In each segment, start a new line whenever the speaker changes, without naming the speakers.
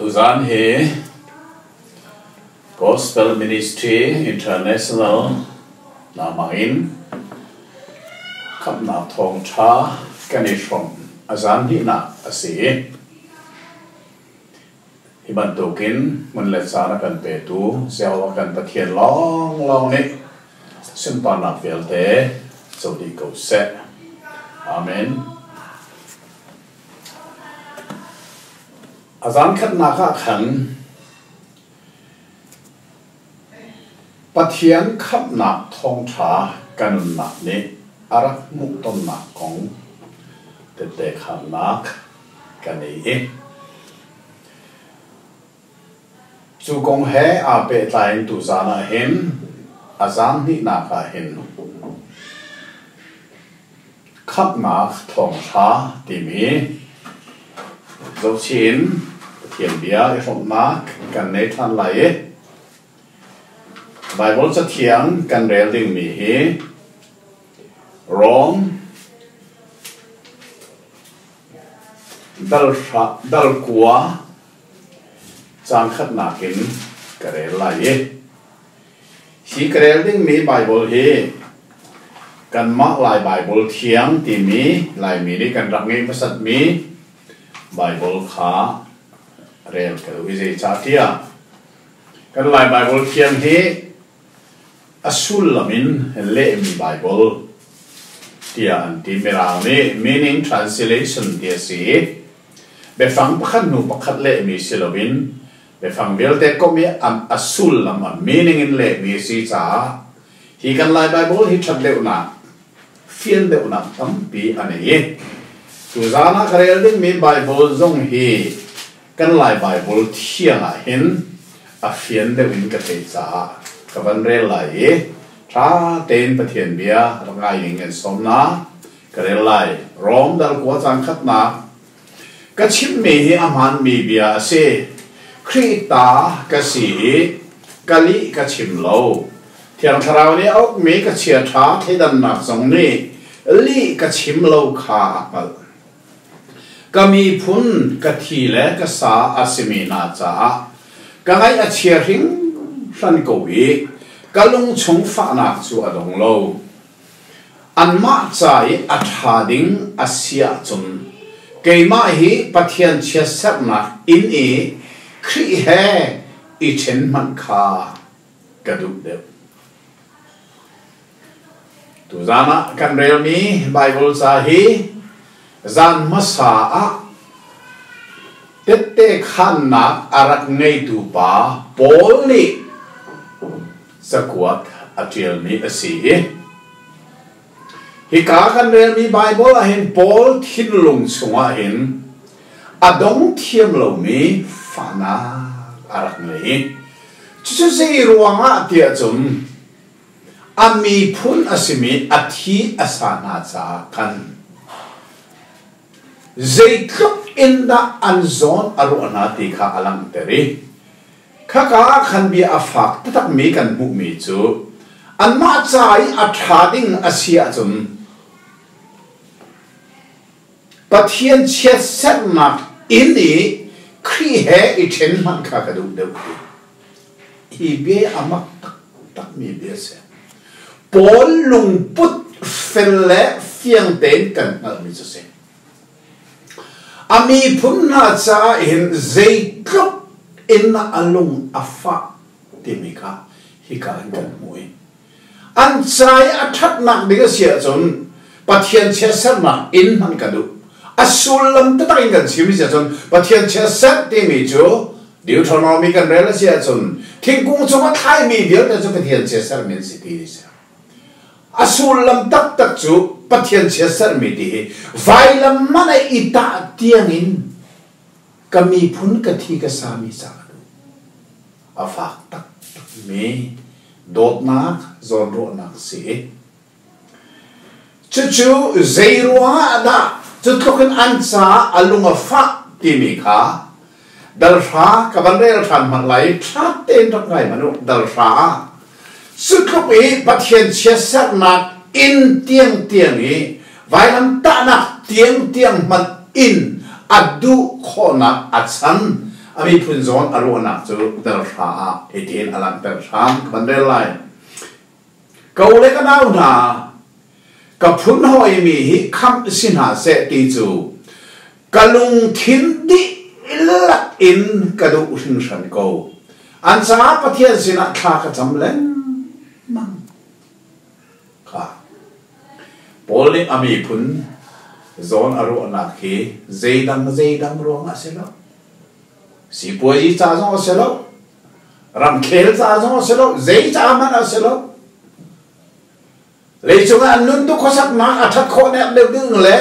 Tuzaan hi Gospel Ministry International namang in khamhnak thawngṭha kan i hrawm a zaan hnihnak a si. Hi bantukin hmun le caan a kan petu Jehovah kan Pathian lawnglawng nih sunparnak vialte co dih ko seh. Amen. A zaan khatnak ah khan Pathian khamhnak thawngṭha ka nunnak nih a rak hmuhtonnak kong tette khannak ka nei i cu kong he aa pehtlai in tuzaan ah hin a zaan hnihnak ah hin Khamhnak thawngṭha timi zohchih in Pathian bia i hrawmhnak kan nei ṭhan lai i Baibal Cathiang kan rel dingmi hi Rom dal 9 caang khatnak in ka rel lai i Hi ka rel dingmi Baibal hi kanmah Lai Baibal Thiang timi Laimi nih kan rak ngeih hmasatmi Baibal kha rel ka duh i zeicahtiah kan Lai Baibal Thiang hi a sullam in lehmi Baibal tiah an ti. Mirang nih meaning translation ti a si i biafang pakhat hnu pakhat lehmi si loin Biafang vialte komh i a sullam, a meaning in lehmi a si caah hi kan Lai Baibal hi ṭhat deuhnak, fian deuhnak tampi a nei i tuzaan ah ka rel dingmi Baibal zong hi kan Lai Baibal thiang ah hin a fian deuh in ka theih caah ka van rel lai i ṭha tein Pathian bia rak ngai ding kan sawm hna. Ka rel lai. Rom dal 9 caang khatnak. Ka chimmi hi a hmaanmi bia a si. Khrih ta ka si i ka lih ka chim lo. Thiang Thlarau nih a ukmi ka chiaṭha thleidannak zong nih lih ka chim lo kha a hngalh. Ka miphun ka thi le ka sa a simi hna caah ka ngaih a chia hringhran ko i ka lungchung fahnak cu a dong lo. Anmah ca i a ṭha ding a si ahcun keimah hi Pathian chiatserhnak inn i Khrih he i ṭhen hmanh kha ka duh deuh. Tuzaan ah kan relmi Baibal ca hi zan hmasa ah tette khannak a rak ngeitu pa Paul nih cakuat a ṭialmi a si i hika kan relmi Baibal ahhin Paul thinlung chungah hin a dong thiam lomi fahnak a rak ngei. Cucu zei ruangah tiah cun a miphun a simi a thi a sa hna caah khan zeitluk in dah an zawn a ruah hna ti kha a langhter i Khaka ah khan bia a fak taktakmi kan hmuhmi cu anmah ca i a ṭha ding a si ahcun Pathian chiatserhnak inn i Khrih he i ṭhen hmanh kha ka duh deuh ti. Hi bia a mak taktakmi bia a si. Paul lungput fel le fiang tein kan hngalhmi cu a si. A miphun hna caah hin zeitluk in a lung a fah timi kha hika in kan hmuh i an ca i a ṭhatnak ding a si ahcun Pathian chiatserhnak inn hmanh ka duh. A sullam taktak in kan chim si ahcun Pathian chiatserh timi cu Deuteronomy kan rel a si ahcun thingkung cung a thlaimi vialte cu Pathian chiatserhmi an si ti a si. A sullam taktak cu Pathian chiatserhmi ti hi vailam man a i tah tiangin ka miphun ka thi ka sami ca ka duh. A fak taktakmi dawtnak zawnruahnak si. Cucu zei ruangah dah cu tluk in an caah a lung a fah timi kha dal hra ka van rel ṭhan hmanh lai i ṭha tein rak ngai hmanh u dal hra ah cu tluk i Pathian chiatserhnak inn tiangtiang i vailam tahnak tiangtiang hmanh in a duh khawhnak a chan. A miphun zawn a ruahnak cu dal hra ah hitin a langhter hram ka van rel lai. Ka u le ka nau hna, ka phun hawimi hi khamh si hna seh ti cu ka lungthin dihlak in ka duh hringhran ko. An caah Pathian sinah thla ka cam lengmang. Kha. Paul nih a miphun zawn a ruahnak hi zeidang zeidang ruangah a si lo. Sipuazi ca zong a si lo. Ramkhel ca zong a si lo. Zei ca hmanh a si lo. Leicung ah an nun tu khuasaknak a ṭhat khawh nek deuh ding le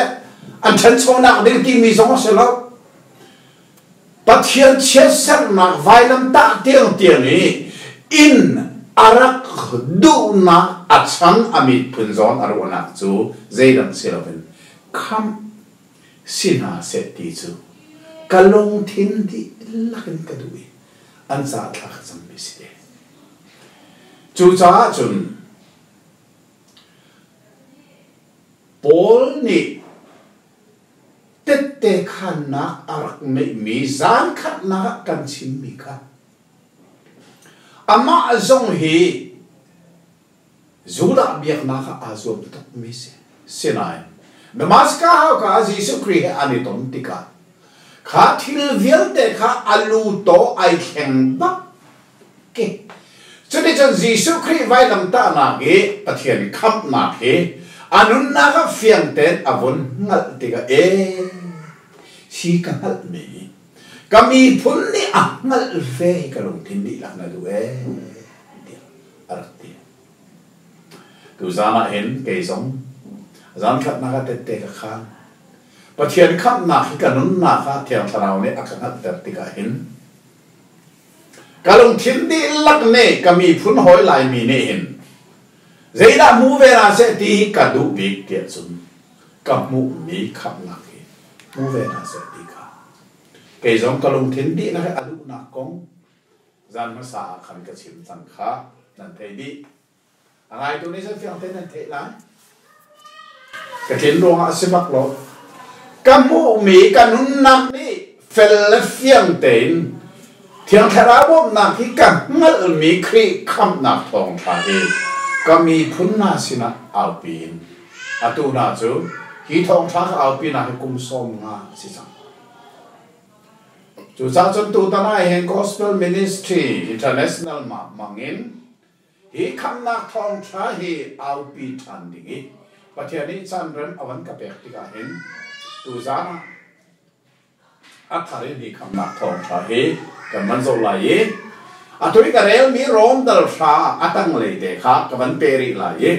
an ṭhanchonak ding timi zong a si lo. Pathian chiatsernak vailamtah tiangtiang i inn a rak duhnak a chan a miphun zawn a ruahnak cu zeidang si loin khamh si hna seh ti cu ka lungthin dihlak in ka duh i an caah thla ka cammi si te. Cucaah cun Paul nih Tette khannak a rak ngeihmi zaankhatnak ah kan chimmi kha amah zong hi Judah biaknak ah aa zuam tukmi si. Sinain Damaskas hauka ah Jesuh Khrih he an i ton tikah kha thil vialte kha a lu taw ai thleng bak ke. Cuticun Jesuh Khrih vailamtahnak i Pathian khamhnak hi a nunnak ah fiang tein a vun hngalh tikah e hi ka hngalhmi ka miphun nih a hngalh ve hi ka lungthin dihlak na duh ee tiah a rak ti. Tuzaan ah hin kei zong zan khatnak ah tette ka khaan. Pathian khamhnak hi ka nunnak ah Thiang Thlarau nih a ka hngalhter tikah hin Ka lungthin dihlak nih ka miphun hawi Laimi nih hin zeidah hmu ve hna seh ti hi ka duh bik tiah cun ka hmuhmi khamhnak hi hmu ve hna seh ti kha kei zong ka lungthin dihlak i a duhnak kong zan hmasa ah khan ka chim cang kha nan thei dih. A ngaitu nih cun fiang tein nan theih lai. Ka tlin ruangah a si bak lo. Ka hmuhmi ka nunnak nih fel le fiang tein Thiang Thlarau bawmhnak hi ka hngalhmi Khrih khamhnak thawngṭha hi ka miphun hna sinah aupi in atu hna cu hi thawngṭha ka aupinak hi kum 50 a si cang. Cucaah cun tutan ah hin Gospel Ministry International hmangin Hi khamhnak thawngṭha hi aupi ṭhan ding i Pathian nih caan rem a van ka pek tikah hin tuzaan ah a thar in hi khamhnak thawngṭha hi kan van zoh lai i atu i ka relmi Rom dal hra a tanglei te kha ka van pe rih lai i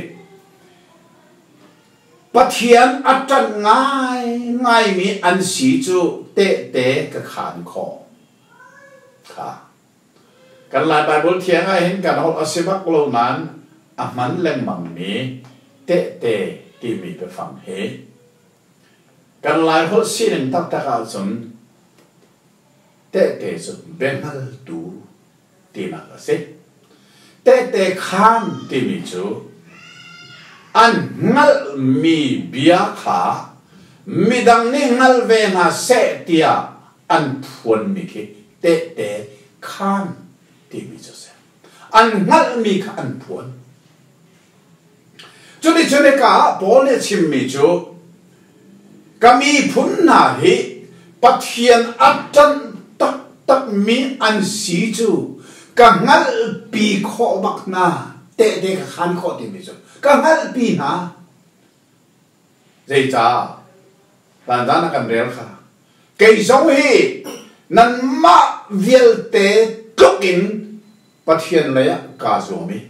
Pathian a ṭanh ngaingaimi an si cu tehte ka khaan khawh kha. Kan Lai Baibal thiang ahhin kan holh a si bak lo nain a hman lengmangmi tehte timi biafang hi kan Laiholh sining taktak ahcun tehte cu biahngaltu tinak a si. Tehte khaan timi cu an hngalhmi bia kha midang nih hngal ve hna seh tiah an phuanmi khi tehte khaan timi cu a si. An hngalhmi kha an phuan. Cuticun hika ah Paul nih a chimmi cu ka miphun hna hi Pathian a ṭanh taktakmi an si cu ka hngalhpi khawh bak hna tehte ka khaan khawh timi cu ka hngalhpi hna. Zeicah? Dandan a kan rel kha. Kei zong hi nanmah vialte tluk in Pathian lei ah kaa zuam i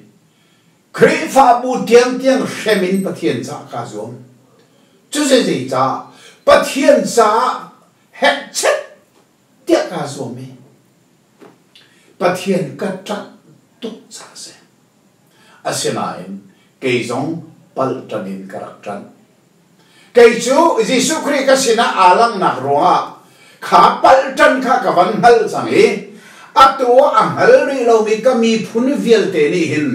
Khrihfabu tiangtiang hrem in Pathian caah kaa zuam. Cu zeicah Pathian caah hekchet tiah kaa zuam i Pathian ka ṭanh tuk caah a si. Asinain kei zong palh ṭan in ka rak ṭanh. Kei cu Jesuh Khrih ka sinah aa langhnak ruangah kha palh ṭan kha ka van hngalh cang i atu ah a hngal rih lomi ka miphun vialte nih hin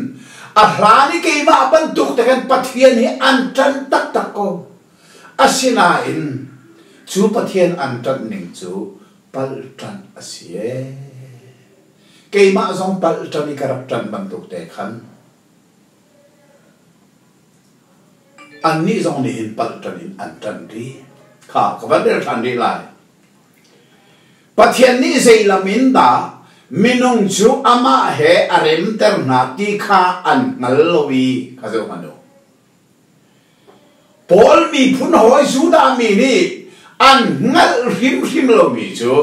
a hlan i keimah bantuk te khan Pathian hi an ṭanh taktak ko. Asinain cu Pathian an ṭanh ning cu Palh ṭanh a si ee. Keimah zong palh ṭan i ka rak ṭanh bantuk te khan annih zong nih hin palh ṭan in an ṭanh rih. Kha ka van rel ṭhan rih lai. Pathian nih zei lam in dah minung cu amah he a remter hna ti kha an hngal lo i kha zoh hmanh u. Paul miphun hawi Judah mi nih an hngalh hrimhrim lomi cu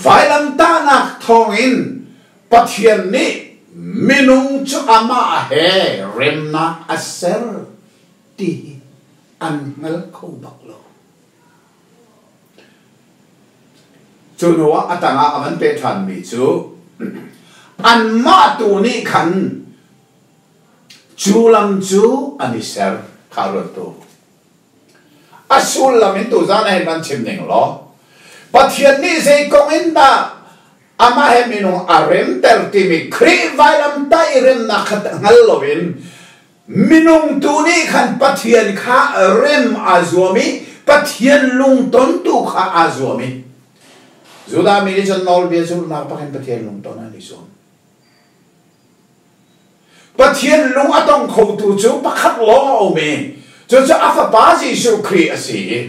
vailamtahnak thawngin Pathian nih minung cu amah he remnak a ser ti hi an hngal kho bak lo. Cu hnuah a tangah a van peh ṭhanmi cu anmah tu nih khan cu lam cu an i ser kha ruat tu. A sullam in tuzan ah hin van chim ning law Pathian nih zei kong in dah amah he minung a remter timi Khrih vailamtah i remnak kha hngal loin Minung tu nih khan Pathian kha rem aa zuam i Pathian lungton tu kha aa zuam i Judah mi nih cun nawlbia zulhnak bak in Pathian lungton an i zuam. Pathian lung a tong khotu cu pakhat lawng a um i cucu a fapa Jesuh Khrih a si i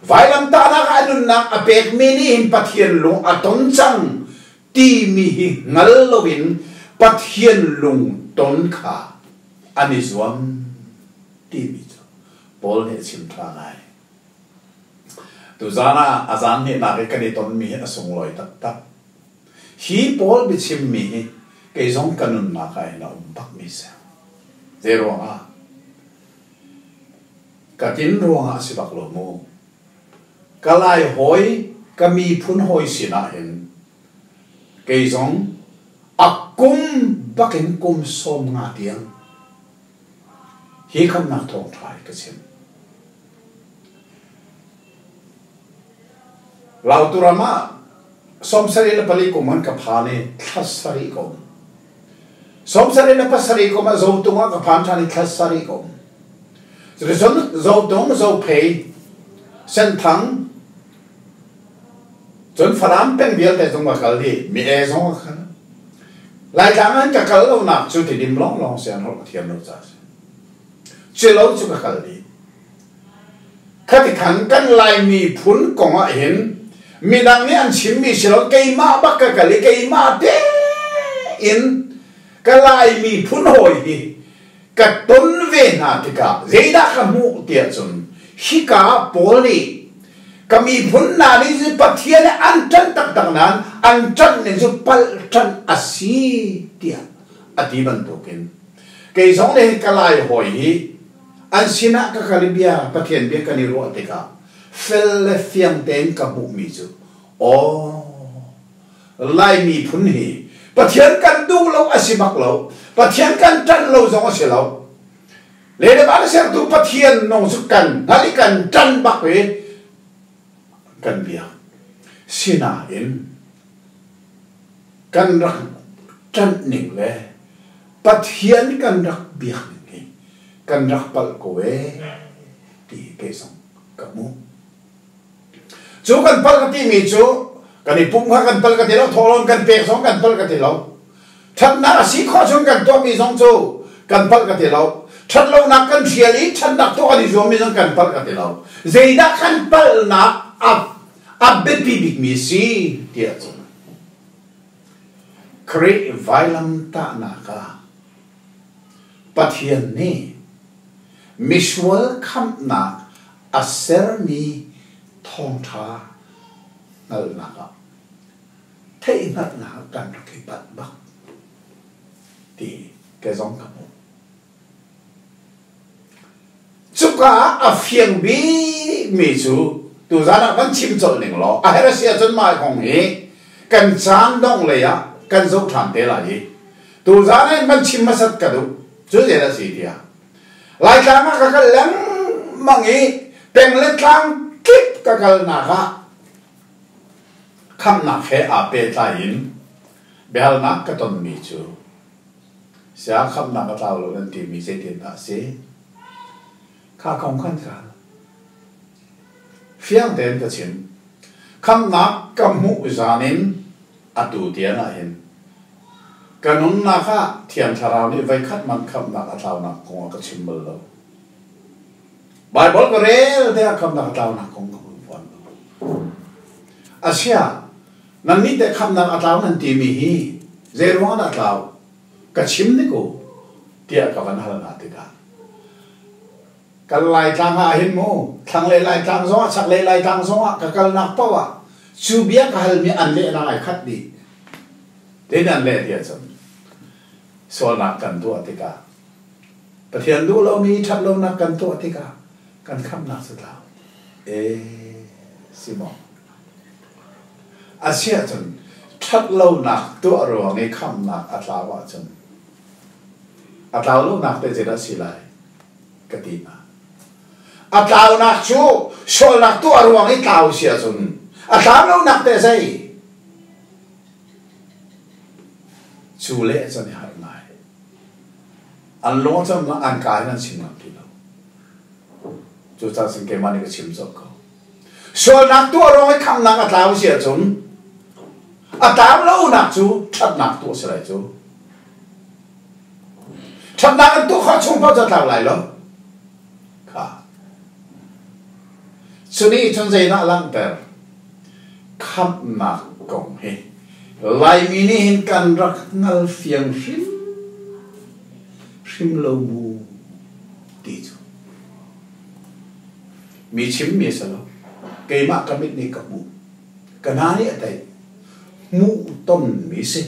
vailamtahnak ah a nunnak a pekmi nih hin Pathian lung a ton cang timi hi hngal loin Pathian lungton kha an i zuam timi cu Paul nih a chim ṭha ngai. Tuzaan ah a zaan hnihnak i kan i tonmi hi a sunglawi taktak. Hi Paul biachimmi hi kei zong ka nunnak ah hin a um bakmi si. Zei ruangah? Ka tin ruangah a si bak lo mu. Ka lai hawi, ka miphun hawi sinah hin Kei zong a kum bakin kum 50 tiang hi khamnak thawngṭha hi ka chim. Lautu ram ah 74 kum an ka phan i thla sarih ka um. 77 kum ah Zotung ah ka phan ṭhan i thla sarih ka um. Cuticun Zotung, Zophei, Senthang, Cun Falam peng vialte zong ka kal dih. Mi e zong ka kal. Laitlang an ka kal lonak cu Tidim lawnglawng si an holh ka thiam lo caah si. Cilo cu ka kal dih. Khati khan kan Laimi phun kong ah hin midang nih an chimmi si lo keimah bak ka kal i keimah tein ka Laimi phun hawi hi ka ton ve hna tikah zeidah ka hmuh tiah cun hika Paul nih ka miphun hna nih cun Pathian nih an ṭanh taktak nain an ṭanh ning cu palh ṭanh a si tiah a ti bantukin kei zong nih ka lai hawi hi an sinah ka kal i bia Pathian bia kan i ruah tikah fel le fiang tein ka hmuhmi cu aw Lai miphun hi Pathian kan duh lo a si bak lo. Pathian kan ṭanh lo zong a si lo. Le le van sertu Pathian nung cu kan hngalh i kan ṭanh bak i kan biak. Sinain kan rak ṭanh ning le Pathian kan rak biak ning hi kan rak palh ko ee ti kei zong ka hmuh. Cu kan palh ka timi cu kan i pumh kha kan palh ka ti lo, thawhlawm kan pek zong kan palh ka ti lo. Ṭhatnak a si khawh chung kan tuahmi zong cu kan palh ka ti lo. Ṭhatlonak kan hrial i ṭhatnak tuah kan i zuammi zong kan palh ka ti lo. Zeidah kan palhnak a, a biapi bikmi si tiah cun Khrih vailamtahnak ah Pathian nih misual khamhnak a sermi thawngṭha hngalhnak ah theihhngalhnak kan rak i palh bak ti ke zong ka hmuh. Cuka ah a fiang bikmi cu tuzan ah van chim colh ning law a herh a si ahcun mah kong hi kan caan dongh lei ah kan zoh ṭhan te lai i tuzan ah van chim hmasat ka duh cu zei a si tiah Laitlang ah ka kal lengmang i peng le tlang kip ka kalnak ah khamhnak he aa pehtlai in biahalnak ka tonmi cu Sia khamhnak a tlau lo nan timi zeitindah a si? Kha kong khan ka hal. Fiang tein ka chim. Khamhnak ka hmuh zan in atu tiang ah hin ka nunnak ah Thiang Thlarau nih voikhat hmanh khamhnak a tlaunak kong a ka chim bal lo. Baibal ka rel te ah khamhnak a tlaunak kong ka hmu fawn lo. Asia, nannih teh khamhnak a tlau nan timi hi zei ruang dah tlau? Ka chim nik u, tiah ka van hal hna tikah Kan Laitlang ah hin mu, thlanglei Laitlang zongah, chaklei Laitlang zongah ka kalnak paoh ah cu bia ka halmi an lehnak ai khat dih. Tin an leh ti ahcun sualnak kan tuah tikah Pathian duh lomi ṭhat lonak kan tuah tikah kan khamhnak cu tlau. Ee, si maw? Asiahcun ṭhat lonak tuah ruang i khamhnak a tlau ahcun a tlau lonak te zeidah a si lai? Ka ti hna. A tlaunak cu sualnak tuah ruang i tlau si ahcun a tlau lonak teh zei? Cu le cun i harh ngai. An lung cun an ka in an chim ngam ti lo. Cucaah cun keimah nih ka chim colh ko. Sualnak tuah ruang i khamhnak a tlau si ahcun a tlau lonak cu ṭhatnak tuah si lai cu. Ṭhatnak an tuah khawh chung paoh cu a tlau lai lo. Kha. Cu nih cun zeidah a langhter? Khamhnak kong hi Laimi nih hin kan rak hngal fiang hrim hrim lo mu ti cu. Mi chimmi a si lo. Keimah ka mit nih ka hmuh. Ka hna nih a theih. Hmuh tonmi si.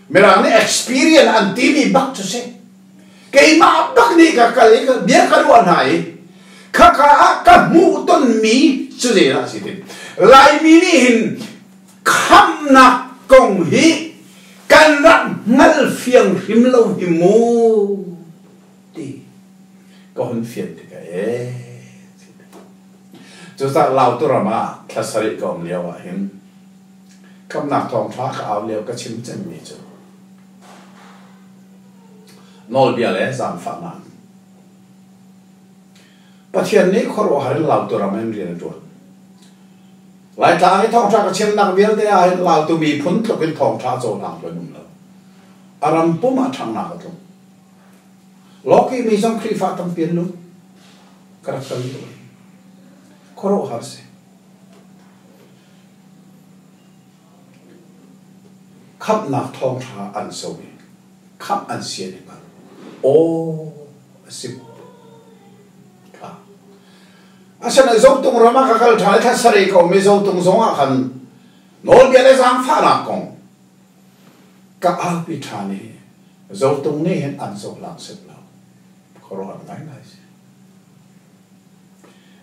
Mirang nih experience an timi bak cu si. Keimah bak nih ka kal i bia ka ruah hna i khaka ah ka hmuh tonmi cu zeidah a si tin. Laimi nih hin khamhnak kong hi kan rak hngal fiang hrim lo hi mu ti ka hun fian tikah ee. Cucaah Lautu ram ah thla sarih ka um lio ah hin Khamhnak thawngṭha ka au lio ka chim cemmi cu nawlbia le zaangfahnak. Pathian nih khuaruahhar in Lautu ram in rian a ṭuan. Laitlang i thawngṭha ka chimnak vialte ah hin Lautu miphun tluk in thawngṭha cohlang tu an um lo. A ram pum ah ṭhanghnak a tlung. Lawki mi zong Khrihfa tampi an lut. Ka rak kal lio. Khuaruahhar si. Khamhnak thawngṭha an so i khamh an si an i hngal. Aw a si kha. Asinain Zotung ram ah ka kal ṭhan i thla sarih ka um i Zotung zong ah khan nawlbia le zaangfahnak kong ka aupi ṭhan i Zotung nih hin an cohlang set lo. Khuaruahhar ngaingai si.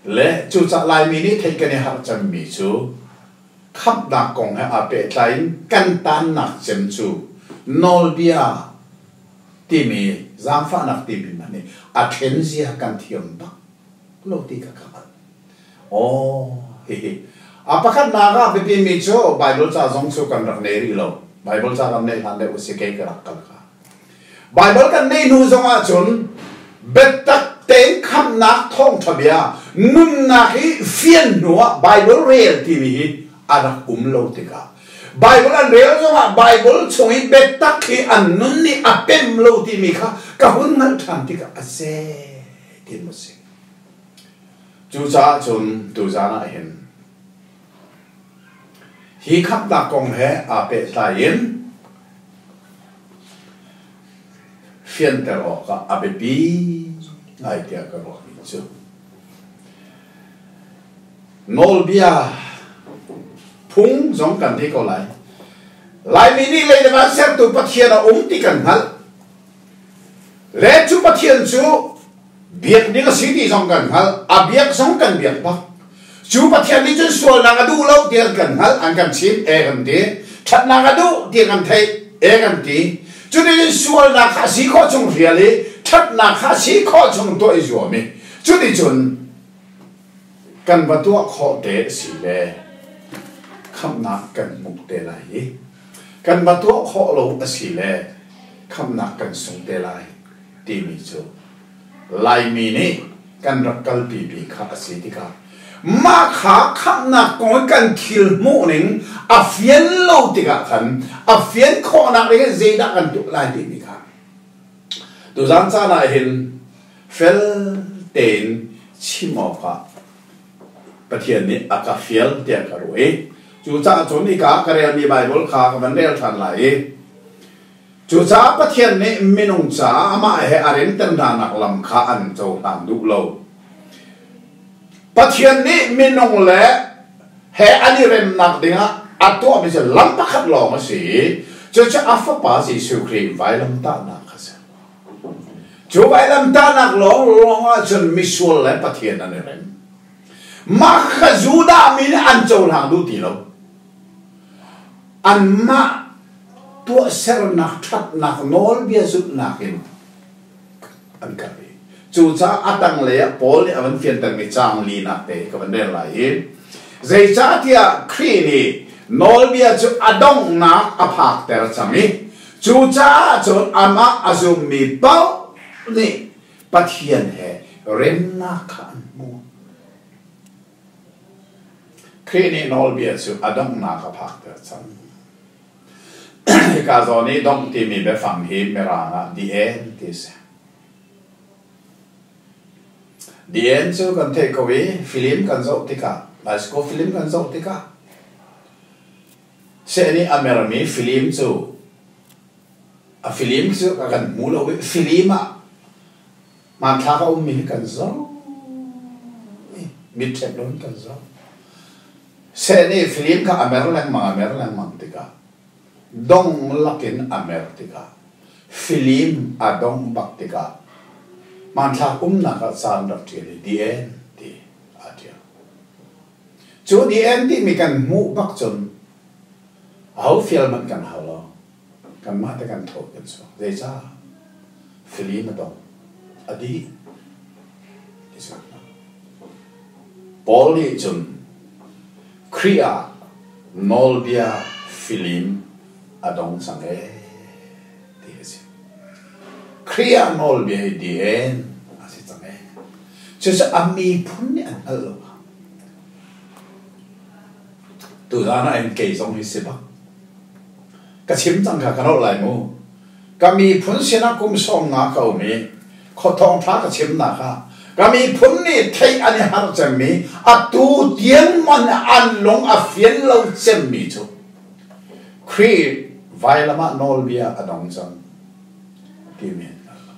Le cucah Laimi nih theih kan i harh cemmi cu khamhnak kong he aa pehtlai in kan tannak cem cu nawlbia timi zaangfahnak timi hmanh nih a ṭhen zia kan thiam bak lo ti kha ka hngalh. Aw, hihi. A pakhatnak ah biapimi cu Baibal ca zong cu kan rak nei rih lo. Baibal ca kan neih hlan deuh a si kei ka rak kal kha. Baibal kan neih hnu zong ahcun biatak tein khamhnak thawngṭha bia nunnak hi fian hnu ah Baibal rel timi hi a rak um lo tikah Baibal an rel zongah Baibal chung i biatak hi an nun nih a pem lo timi kha ka hun hngalh ṭhan tikah a si ti a si. Cucaah cun tuzaan ah hin Hi khamhnak kong he aa pehtlai in fianter awkah a biapi ngai tiah ka ruahmi cu nawlbia phung zong kan ti ko lai. Laimi nih lei le van sertu Pathian a um ti kan hngalh. Le cu Pathian cu Biak ding a si ti zong kan hngalh. A biak zong kan biak bak. Cu Pathian nih cun sualnak a duh lo tiah kan hngalh, an kan chim, e kan ti. Ṭhatnak a duh tiah kan theih, e kan ti. Cuticun sualnak kha a si khawh chung hrial i ṭhatnak kha a si khawh chung tuah i zuam i cuticun kan va tuah khawh te a si le khamhnak kan hmuh te lai i kan va tuah khawh lo a si le khamhnak kan sung te lai timi cu Laimi nih kan rak kalpimi kha a si tikah Mah kha khamhnak kong i kan thil hmuhning a fian lo tikah khan a fian khawhnak ding in zeidah kan tuah lai timi kha tuzan caan ah hin fel tein chim awkah Pathian nih a ka fial tiah ka ruah i cucaah cun hika ka relmi Baibal kha ka van rel ṭhan lai i cucaah Pathian nih minung caah amah he a remter hnanak lam kha an cohlang duh lo. Pathian nih minung le he an i remnak dingah a tuahmi cu lam pakhat lawng a si i cucu a Fapa Jesuh Khrih vailamtahnak kha a si. Cu vailamtahnak lawnglawng ahcun misual le Pathian an i rem. Mah kha Judah mi nih an cohlang duh ti lo. Anmah tuahsernak ṭhatnak nawlbia zulhnak in an kal i cucaah a tanglei ah Paul nih a van fiantermi caang linak te ka van rel lai i zeicahtiah Khrih nih nawlbia cu a donghnak a phakter cang i cucaah cun amah a zummi paoh nih Pathian he remnak kha an hmuh. Khrih nih nawlbia cu a donghnak a phakter cang. Hika zawn i dongh timi biafang hi Mirang ah the end ti a si. The end cu kan theih ko i film kan zoh tikah, bicycle film kan zoh tikah seh nih a mermi film cu a film cu a kan hmu lo i film ah hmanthlak a ummi hi kan zoh i mit ṭhep lo in kan zoh. Seh nih film kha a mer lengmang a mer lengmang tikah dong lakin a mer tikah film a dongh bak tikah hmanthlak umnak ah caan rak ṭial i the end ti aa ṭial. Cu the end timi kan hmuh bak cun aho fial hmanh kan hau lo. Kanmah te kan tho kan chuak. Zeicah? Film a dong. A dih. Ti Paul nih cun Khrih ah nawlbia filim a dong cang ee ti a si. Khrih ah nawlbia hi dien a si cang ee. Cucu a miphun nih an hngalh lo. Tuzaan ah in kei zong hi si bak. Ka chim cang kha ka nolh lai mu. Ka miphun sinah kum 50 ka um i thawngṭha ka chimnak ah ka miphun nih theih an i harh cemmi atu tiang man an lung a fian lo cemmi cu Khrih vailam ah nawlbia a dong cang timi an hngal lo.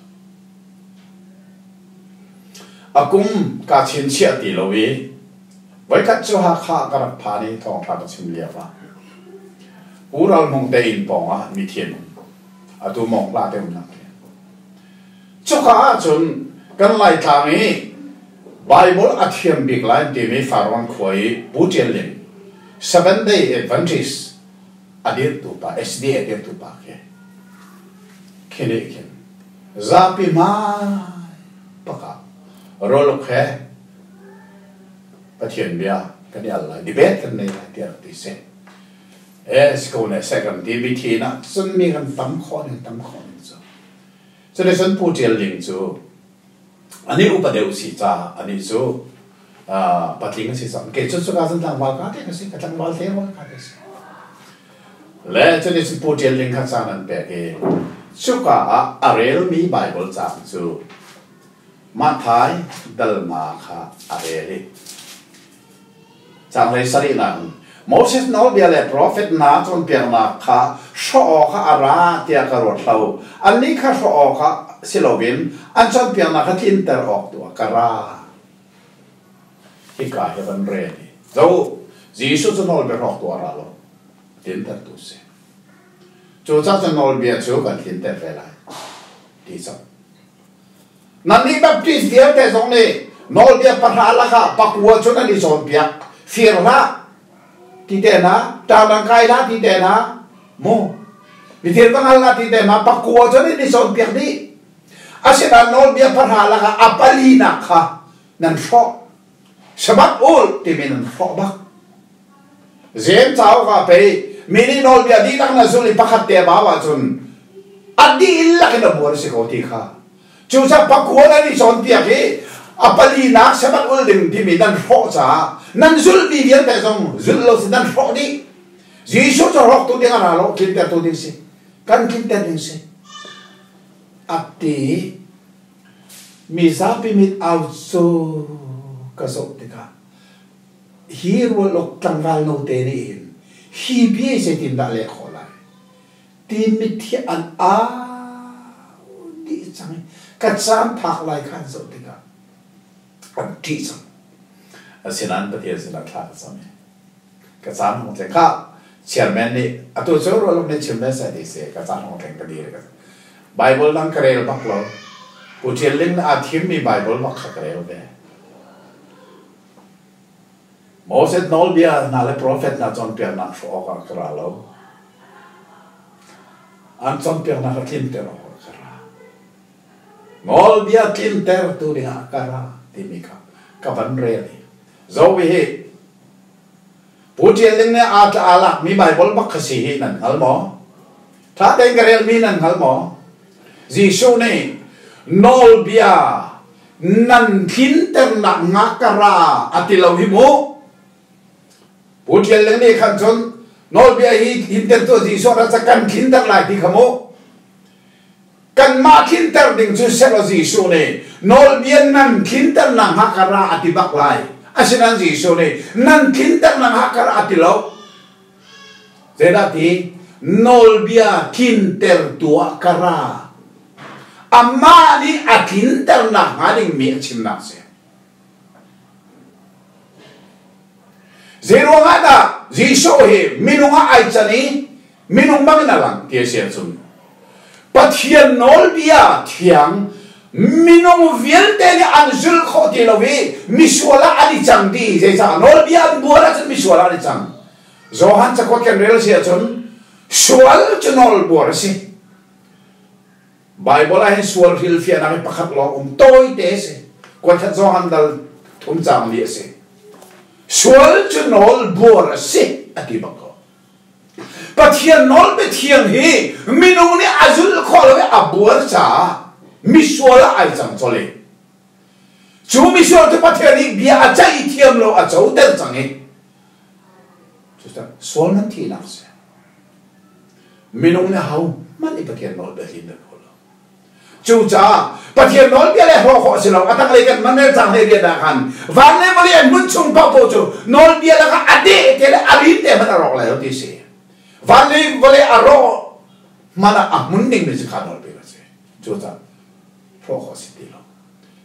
A kum kaa chinchiah ti lo i voikhat cu Hakha ka rak phan i thawngṭha ka chim lio ah Pu Ral Hmung te inn pawng ah mithi an um. Atu Mawngla te umnak khi. Cuka ahcun kan Laitlang i Bible a thiam bik lai an timi Farrawn khua i Pu Ṭial Ling, Seventh Day Adventist a dirhtu pa, SDA a dirhtu pa khi, khi nih khin zapi hmai pakah rawluk he Pathian bia kan i al lai, debate kan nei lai tiah rak ti si. Eh, si ko ne seh kan ti bithi na cun mi kan tam khawh ning tam khawh ning cu. Cun cun Pu Ṭial Ling cu ani upa deuh si ca ani cu patling a si cang. Kei cu cuka cun tlangval ka te ka si, ka tlangval te rual ka te si. Le cun cun Pu Ṭial Ling kha caan an pek i cuka ah a relmi Bible caang cu Matthai dalma kha a rel i Caanglei sarihnak in Moses nawlbia le profet hna cawnpiaknak kha hrawh awkah a ra tiah ka ruat lo. Annih kha hrawh awkah si loin an cawnpiaknak kha tlinter awk tu ah ka ra. Hika hi van rel hi. Zo, Jesuh cu nawlbia hrawktu a ra lo. Tlintertu si. Cucaah cun nawlbia cu kan tlinter ve lai. Ti cang. Nannih Baptist vialte zong nih nawlbia pahra lakah pakua cu nan i cawnpiak. Fir hlah ti te hna, ṭalang kai hlah ti te hna, mu mithil va hngal hlah ti te hna, pakua cu nan i cawnpiak dih. Asinain nawlbia pahra lakah a palinak kha nan hrawh. Sabbath ul timi nan hrawh bak. Jeim cauk ah pei mi nih nawlbia dihlak na zulh i pakhat te a bau ahcun a dihlak in a buar si ko ti kha. Cucaah pakua nan i cawnpiak i A palinak Sabbath ul ding timi nan hrawh caah nan zulhmi vialte zong zulh lo si nan hrawh dih. Jesuh cu hrawktu ding a ra lo, tlintertu ding si. Kan tlinter ding si. A ti mi zapi mit au cu ka zoh tikah hi rualawk tlangval note nih hin hi bia zeitindah leh khawh lai ti mitthi an au dih cang i ka caan phak lai kha an zoh tikah an ṭih cang. Asinain Pathian sinah thla ka cam i ka caan hung tling kha chairman nih atu cu rualawk nih chim ve seh ti si ka caan hung tling ka dir ka Bible dang ka rel bak lo. Pu Ṭial Ling aa thimmi Bible bak kha ka rel ve. Moses nawlbia hna le profet hna cawnpiaknak hrawh awkah ka ra lo. An cawnpiaknak a tlinter awkah ka ra. Nawlbia tlintertu dingah ka ra timi kha ka van rel i zoh hi Pu Ṭial Ling nih aa aa lakmi Baibal bak kha si hi nan hngal maw? Ṭha tein ka relmi nan hngal maw? Jesuh nih nawlbia nan tlinternak nga ka ra a ti lo hi mu. Pu Ṭial Ling nih khan cun nawlbia hi tlintertu Jesuh ra ca kan tlinter lai ti kha mu. Kanmah tlinter ding cu selaw Jesuh nih nawlbia nan tlinter nakhnga ka ra a ti bak lai. Asinain Jesuh nih nan tlinter nakhnga ka ra a ti lo. Zeidah ti? Nawlbia tlintertu ah ka ra. Amah nih a tlinter nakhnga dingmi a chimnak a si. Zeiruang ah dah Jesuh hi minung ah ai can i minung bangin a lang ti a si ahcun Pathian nawlbia thiang minung vialte nih an zulh khawh ti lo i misual ah an i cang dih. Zeicah nawlbia an buar ahcun misual ah an i cang. Johan cakuat kan rel si ahcun sual cu nawlbuar a si. Baibal ah hin sual hrilhfiahnak hi pakhat lawng um tawite a si. Kuatkhat Johan dal thum caang li a si. Sual cu nawl buar a si a ti bak ko. Pathian nawl biathiang hi minung nih a zulh khawh lo i a buar caah misual ah ai cang colh i cu misual cu Pathian nih bia a ceih thiam lo a coter cang i cucaah sual nan thihnak a si. Minung nih ahohmanh nih Pathian nawlbia tlinter kho lo. Cucaah Pathian nawlbia le hlawh khawh a si lo. A tanglei kan man rel cang hlei rian ah khan van le vawlei an hmun chung paohpaoh cu nawlbia lakah a deh te le a rin te hmanh a rawk lai lo ti si. Van le vawlei a rawh hmanh ah a hmun dingmi cu kha nawlbia a si. Cucaah hrawh khawh a si ti lo.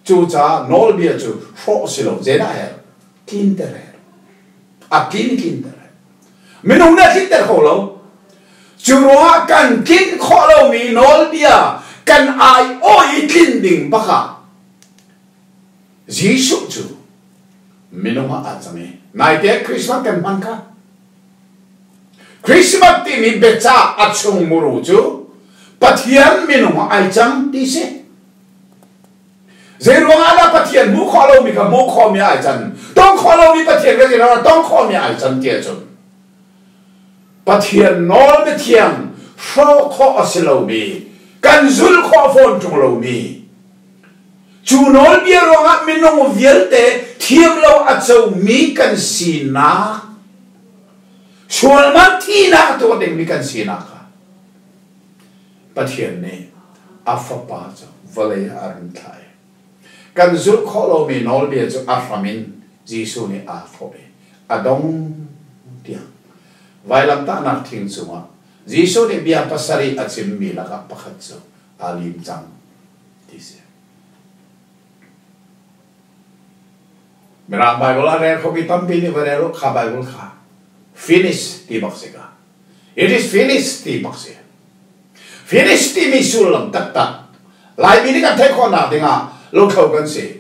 Cucaah nawlbia cu hrawh a si lo. Zeidah a herh? Tlinter a herh. A tlin tlinter a herh. Minung nih a tlinter kho lo. Cu ruangah kan tlinh khawh lomi nawlbia kan aiawh i tlinh ding bak ah Jesuh cu minung ah aa cang i naite Christmas kan hman kha. Christmas timi biacah a chung muru cu Pathian minung ah ai cang ti si. Zeiruang ah dah Pathian hmuh khawh lomi kha hmuh khawhmi ai can? Tong khawh lomi Pathian ka zeiruang ah tong khawhmi ai can ti ahcun Pathian nawl biathiang hrawh khawh a si lomi kan zulh khawh fawn ṭung lomi cu nawlbia ruangah minung vialte thiam lo a comi kan sinak sualman thihnak a tuah dingmi kan sinak kha Pathian nih a Fapa cu vawlei ah a run thlah i kan zulh khawh lomi nawlbia cu a hram in Jesuh nih aa thawh i a dong tiang vailamtahnak thing cungah Jesuh nih bia pasarih a chimmi lakah pakhat cu aa lim cang ti si. Mirang Baibal a rel khomi tampi nih va rel u kha Baibal kha finish ti bak si ka. It is finished ti bak si. Finish timi sullam taktak Laimi nih kan theih khawhnak dingah lothlo kan si.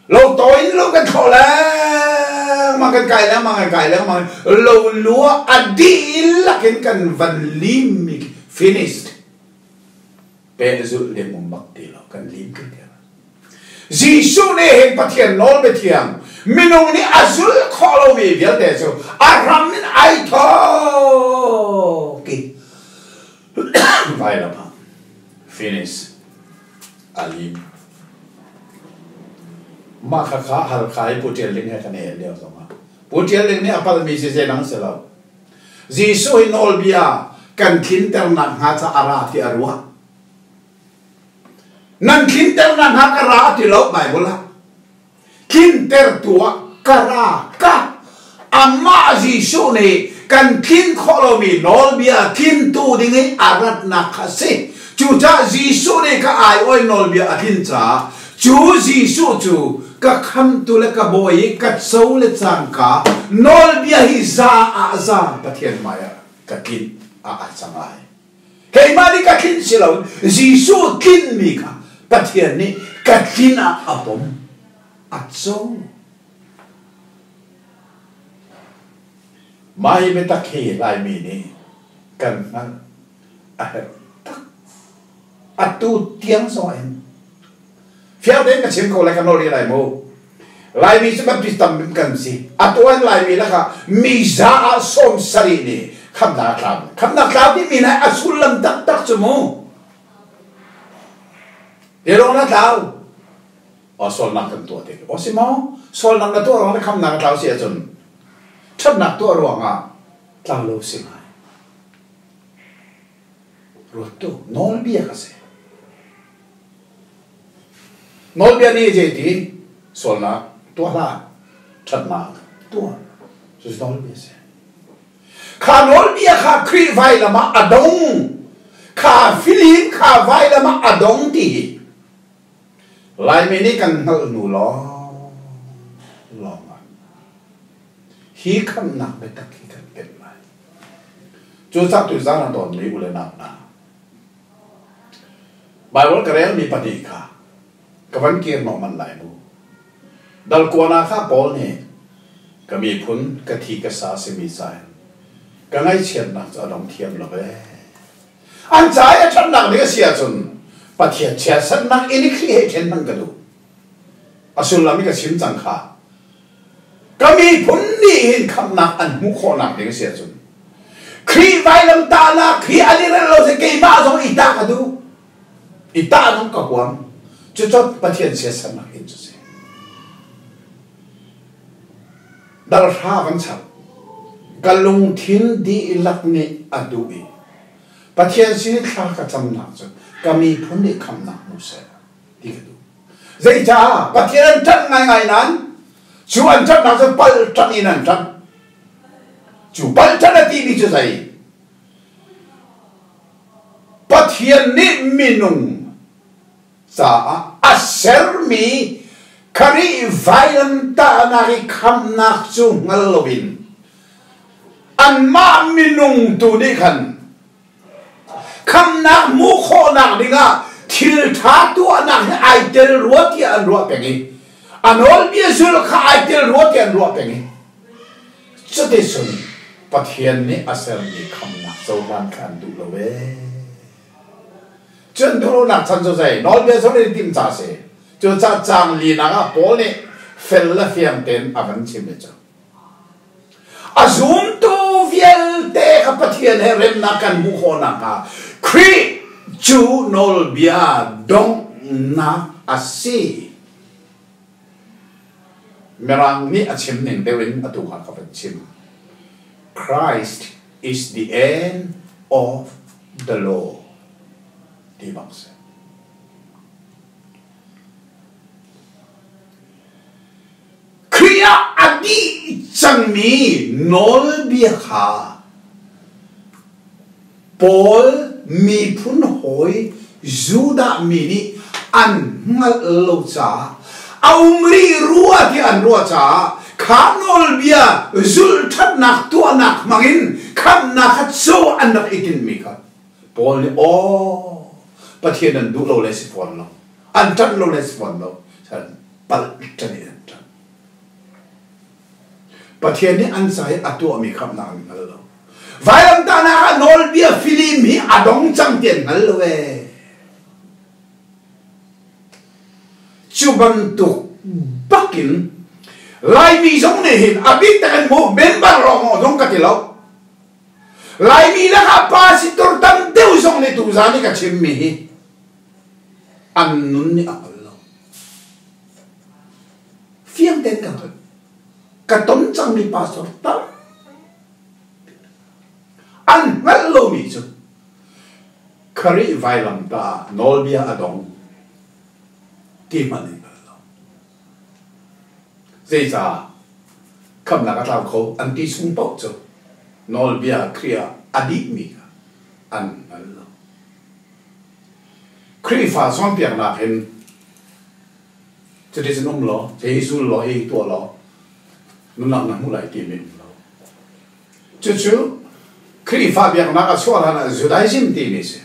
Lo tawi in lo kan thlo lengmang kan kai lengmang kan kai lengmang lo lua a dihlak in kan van lim mi finished pehzulh ding um bak ti lo kan lim kan ti Jesuh nih hin Pathian nawl biathiang minung nih a zulh khawh lomi vialte cu a ram in ai thawk i vailam ah finish a lim. Mah khakha Halkha i Pu Ṭial Ling he kan i el lio zongah Pu Ṭial Ling nih a palmi si zeidang si lo. Jesuh hi nawlbia kan tlinternak hnga ca a ra ti a ruah. Nan tlinternak hnga ka ra ti lo Bible ah. Tlinter tuah ka ra ka. Amah Jesuh nih kan tlin khawh lomi nawlbia tlintu ding i a ratnak kha a si. Cucaah Jesuh nih ka aiawih nawlbia a tlin caah cu Jesuh cu ka khamtu le ka bawi i ka co le cangka nawlbia hi za ah za Pathian hmaiah ka tlinh ah aa cang ai. Keimah nih ka tlinh si lo Jesuh tlinmi kha Pathian nih ka tlin ah a pom, a co. Mah hi biatak hi Laimi nih kan hngalh a herh tak. Atu tiang zong in fiang tein ka chim ko lai ka nawl rih lai mu. Laimi cu Baptist tam kan si. Atu an Laimi lakah mi za ah 70 nih khamnak a tlau. Khamnak tlau timi na a sullam taktak cu mu. Hi na tlau. O sualnak kan tuah tik. O si maw? Sualnak na tuah ruang na khamnak a tlau si ahcun ṭhatnak tuah ruangah tlau lo si ngai. Ruat tu nawlbia ka si. Nawlbia nih zeiti sualnak tuah hlah, ṭhatnak tuah. Cucu nawlbia a si. Kha nawlbia kha Khrih vailam ah a dong. Kha filim kha vailam ah a dong ti hi Laimi nih kan hngalh hnu lawng lawng ah hi khamhnak biatak hi kan pemh lai. Cucaah tuzaan a tawnmi u le nau hna, Baibal ka relmi pahnih kha ka van kir hnawh manh lai mu. Dal kuana kha Paul nih ka miphun ka thi ka sa simi ca in ka ngaihchiatnak cu a dong thiam lo ee. An ca i a ṭhatnak ding a si ahcun Pathian chiatsernak in i Khrih he ṭhen hmanh ka duh. A sullam i ka chim cang kha. Ka miphun nih hin khamhnak an hmuh khawhnak ding a si ahcun Khrih vailamtahnak hi an i relh lo si keimah zong i tah ka duh. I tah zong ka huam. Cucu Pathian siasernak in cu si. Dalhra kan chap. Ka lungthin dihlak nih a duh i Pathian sin i thla ka camnak cu ka miphun nih khamhnak hmu seh ti ka duh. Zeicah Pathian an ṭanh ngaingai nain cu an ṭanhnak cu pal ṭanh in an ṭanh. Cu pal ṭanh a timi cu zei? Pathian nih minung caah a sermi Khrih vailamtahnak i khamhnak cu hngal loin anmah minung tu nih khan khamhnak hmuh khawhnak dingah thil ṭha tuahnak hi ai tel rua tiah an ruah peng i a nawlbia zul kha ai tel rua tiah an ruah peng i cuticun Pathian nih a sermi khamhnak cohlan kha an duh lo ee. Cun duhlonak chan cu zei nawlbia zong in timh ca si. Cucaah caang linak ah Paul nih fel le fiang tein a van chim i cu a zumtu vialte kha Pathian he remnak kan hmuh khawh nakhnga Khrih cu nawlbia donghnak a si. Mirang nih a chim ning deuh in atu kha ka van chim. Christ is the end of the law ti bak si. Khrih ah a dih cangmi nawlbia kha Paul miphun hawi Judah mi nih an hngalh lo caah a um rih rua ti an ruah caah kha nawlbia zulh ṭhatnak tuahnak hmangin khamhnak kha co an rak i tinhmi kha Paul nih aw Pathian an duh lo le si fawn lo an ṭanh lo le si fawn lo palh ṭan in an ṭanh Pathian nih an ca i a tuahmi khamhnak an hngal lo vailamtahnak ah nawlbia filim hi a dong cang ti an hngal lo ee Cu bantuk bakin Laimi zong nih hin a bik tak in mu member lawng zong ka ti lo. Laimi lakah pastor tam deuh zong nih tuzan i ka chimmi hi an nun nih a hngal lo.
Fiang tein ka hngalh. Ka ton cangmi pastor tam an hngalh lomi cu Khrih vailamtah nawlbia a dong ti hmanh in hngal lo. Zeicah khamnak a tlau kho an ti chung paoh cu nawlbia Khrih ah a dihmi kha an hngal lo. Khrihfa cawnpiaknak hin cuticun um law, hi zul law, hi tuah law, nunnak na hmu lai timi um lo. Cucu Khrihfa biaknak a chuah hlan ah Judaism timi a si.